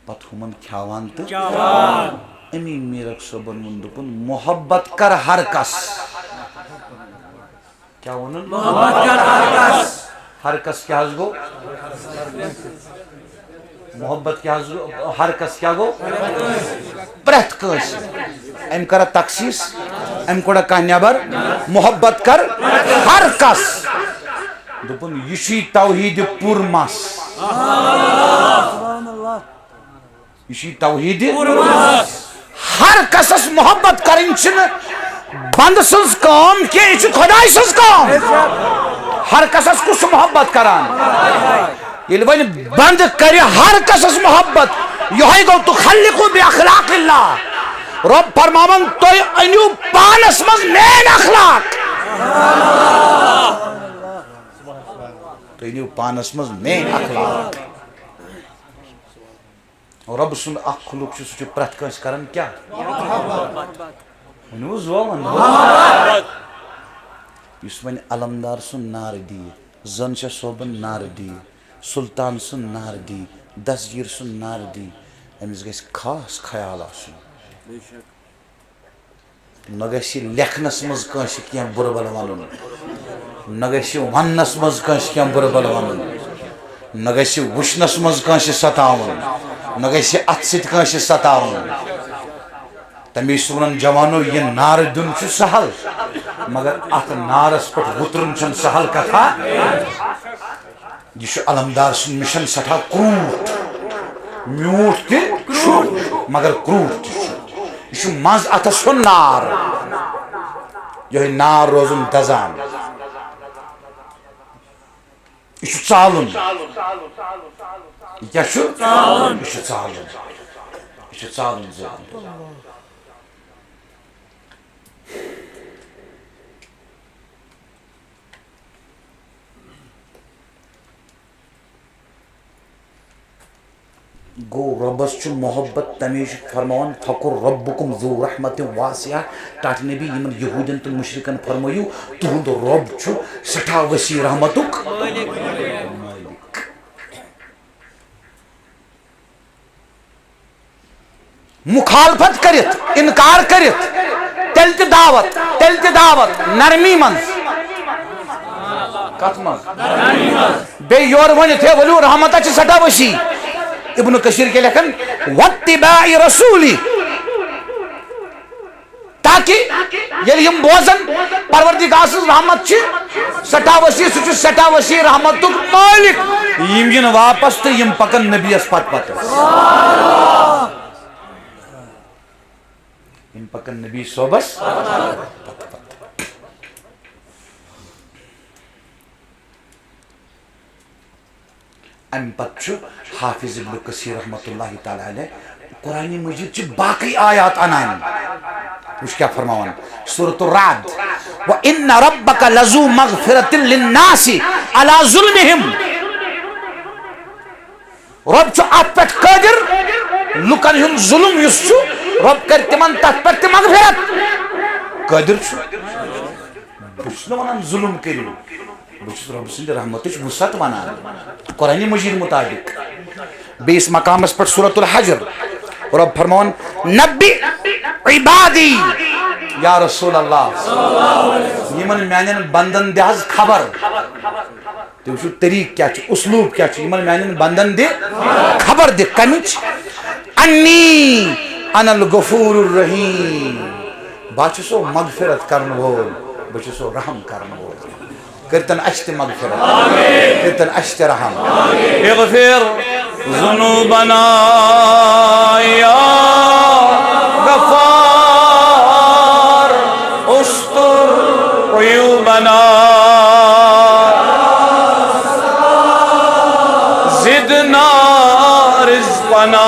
پَتہٕ ہُمن کھیٛاوان تہٕ چاوان۔ اَمی میٖرک صٲبن ووٚن، دوٚپُن، محبت کر ہر کس۔ کیٛاہ ووٚنُن؟ محبت کر ہر کس۔ ہر کس کیٛاہ حظ گوٚو؟ محبت کیٛاہ حظ گوٚو؟ ہر کس کیٛاہ گوٚو؟ پرٛٮ۪تھ کٲنٛسہِ۔ أمۍ کٔرا تخصیٖص؟ أمۍ کوٚڑا کانٛہہ نٮ۪بر؟ محبت کر ہر کس۔ دوٚپُن، یہِ چھُے توحیٖدِ پوٗرٕ مس۔ یہِ چھُ توحیٖد۔ ہر کسس محبت کرٕنۍ چھِنہٕ بندٕ سٕنٛز کٲم کینٛہہ، یہِ چھِ خۄداے سٕنٛز کٲم۔ ہر کسس کُس چھُ محبت کران؟ ییٚلہِ وۄنۍ بندٕ کرِ ہر کسس محبت، یِہوٚے گوٚو تخلقوا باخلاق اللہ۔ رۄب فرماوان، تُہۍ أنِو پانس منٛز میٲنۍ اخلاق۔ تُہۍ أنِو پانس منٛز میٲنۍ اخلاق۔ رۄب سُنٛد اکھ خلق چھُ، سُہ چھُ پرٛٮ۪تھ کٲنٛسہِ کران کیٛاہ؟ ؤنِو زو وَن۔ یُس وۄنۍ علمدار سُنٛد نعرٕ دی، زٲنہٕ شاہ صٲبُن نعرٕ دی، سُلطان سُنٛد نعرٕ دی، دستگیٖر سُنٛد نعرٕ دی، أمِس گژھِ خاص خیال آسُن۔ نہ گژھِ لیکھنَس منٛز کٲنٛسہِ کینٛہہ بُرٕ بَلہٕ وَنُن، نہ گژھِ وَننَس منٛز کٲنٛسہِ کینٛہہ بُرٕ بَلہٕ وَنُن، نہ گژھِ وٕچھنَس منٛز کٲنٛسہِ سَتاوُن، نہ گژھِ اَتھٕ سۭتۍ کٲنٛسہِ سَتاوُن۔ تَمے چھُس وَنان، جوانو، یہِ نعرٕ دیُن چھُ سہل، مگر اَتھ نعرَس پٮ۪ٹھ وُترُن چھُنہٕ سہل کَتھا۔ یہِ چھُ علمدار سُنٛد مِشن سٮ۪ٹھاہ کرٛوٗٹھ، میوٗٹھ تہِ چھُ، مگر کرٛوٗٹھ تہِ چھُ۔ یہِ چھُ منٛز اَتھَس ہُنٛد نار، یِہوٚے نار روزُن دَزان۔ یہِ چھُ ژالُن۔ یہِ کیٛاہ چھُ؟ یہِ چھُ ژالُن۔ یہِ چھُ ژالُن زیادٕ۔ گوٚو، رۄبَس چھُ محبت، تَمے چھُ فرماوان، "فقل ربکم ذو رحمت واسعہ"۔ ٹاٹھۍ نبی، یِمَن یہوٗدٮ۪ن تہٕ مُشرِکَن فرمٲیِو، تُہُنٛد رۄب چھُ سٮ۪ٹھاہ وسیع رحمتُک مٲلِک۔ مخالفت کٔرِتھ، انکار کٔرِتھ، تیٚلہِ تہِ دعوت، تیٚلہِ تہِ دعوت نرمی منٛز۔ کتھ منٛز؟ بیٚیہِ یورٕ ؤنِتھ، ہے، ؤلِو، رحمتہ چھِ سٮ۪ٹھاہ وسیع۔ ابن کثیر کیٛاہ لیکھان؟ "واتباع رسولی"۔ تاکہ ییٚلہِ یِم بوزن، پروردگار سٕنٛز رحمت چھِ سٮ۪ٹھاہ وسیع، سُہ چھُ سٮ۪ٹھاہ وسیع رحمتُک مٲلِک۔ یِم یِن واپس تہٕ یِم پکن نبیَس پتہٕ پتہٕ۔ یِم پکن نبی صٲبس پتہٕ پتہٕ۔ امہِ پتہٕ چھُ حافظ ابن کثیر رحمتہ اللہ تعالیٰ علیہ قرآن مجید چہِ باقٕے آیات انان۔ وٕچھ کیٛاہ فرماوان، سورۃ الرعد، "وَإِنَّ رَبَّكَ لَذُو مَغْفِرَةٍ لِلنَّاسِ عَلَىٰ ظُلْمِهِمْ"۔ رۄب چھُ اتھ پٮ۪ٹھ قٲدر، لُکن ہُنٛد ظُلم یُس چھُ، رۄب کرِ تِمن تتھ پٮ۪ٹھ تہِ مغفرت۔ قٲدر چھُ۔ بہٕ چھُس نہٕ ونان ظُلم کٔرِو، بہٕ چھُس رۄب سٕنٛدِ رحمتٕچ وسعت ونان قرآن مجید مطابق۔ بیٚیِس مقامس پٮ۪ٹھ سورۃ الحجر، رۄب فرماوان، "نبی عبادی"، یا رسول اللہ، یِمن میانٮ۪ن بندن دِ حظ خبر۔ تُہۍ وٕچھِو طریٖقہٕ کیٛاہ چھُ، اسلوٗب کیٛاہ چھُ، یِمن میانٮ۪ن بندن دِ خبر دِ کمِچ؟ "انی انا الغفور الرحیم"، بہٕ چھُسو مغفرت کرن وول، بہٕ چھُسو رحم کرن وول۔ کٔرتن اَسہِ تہِ مغفرت، کٔرتن اَسہِ تہِ رحم۔ اغفر ذنوبنا یا غفار، استر عیوبنا، زدنا رزقنا،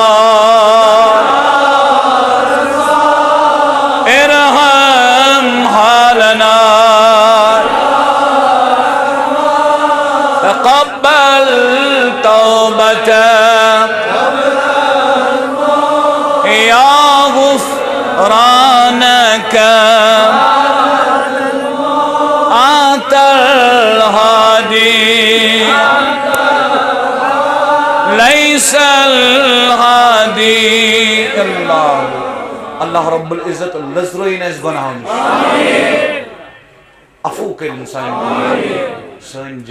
ارحم حالنا، تقبل توبة، یا غفرانک أنت الهادي، ليس الهادي إلا الله۔ اللہ رب العزت لٔژرٲیِن اَسہِ گۄناہو نِش۔ عفو کٔرِن سانہِ، سٲنۍ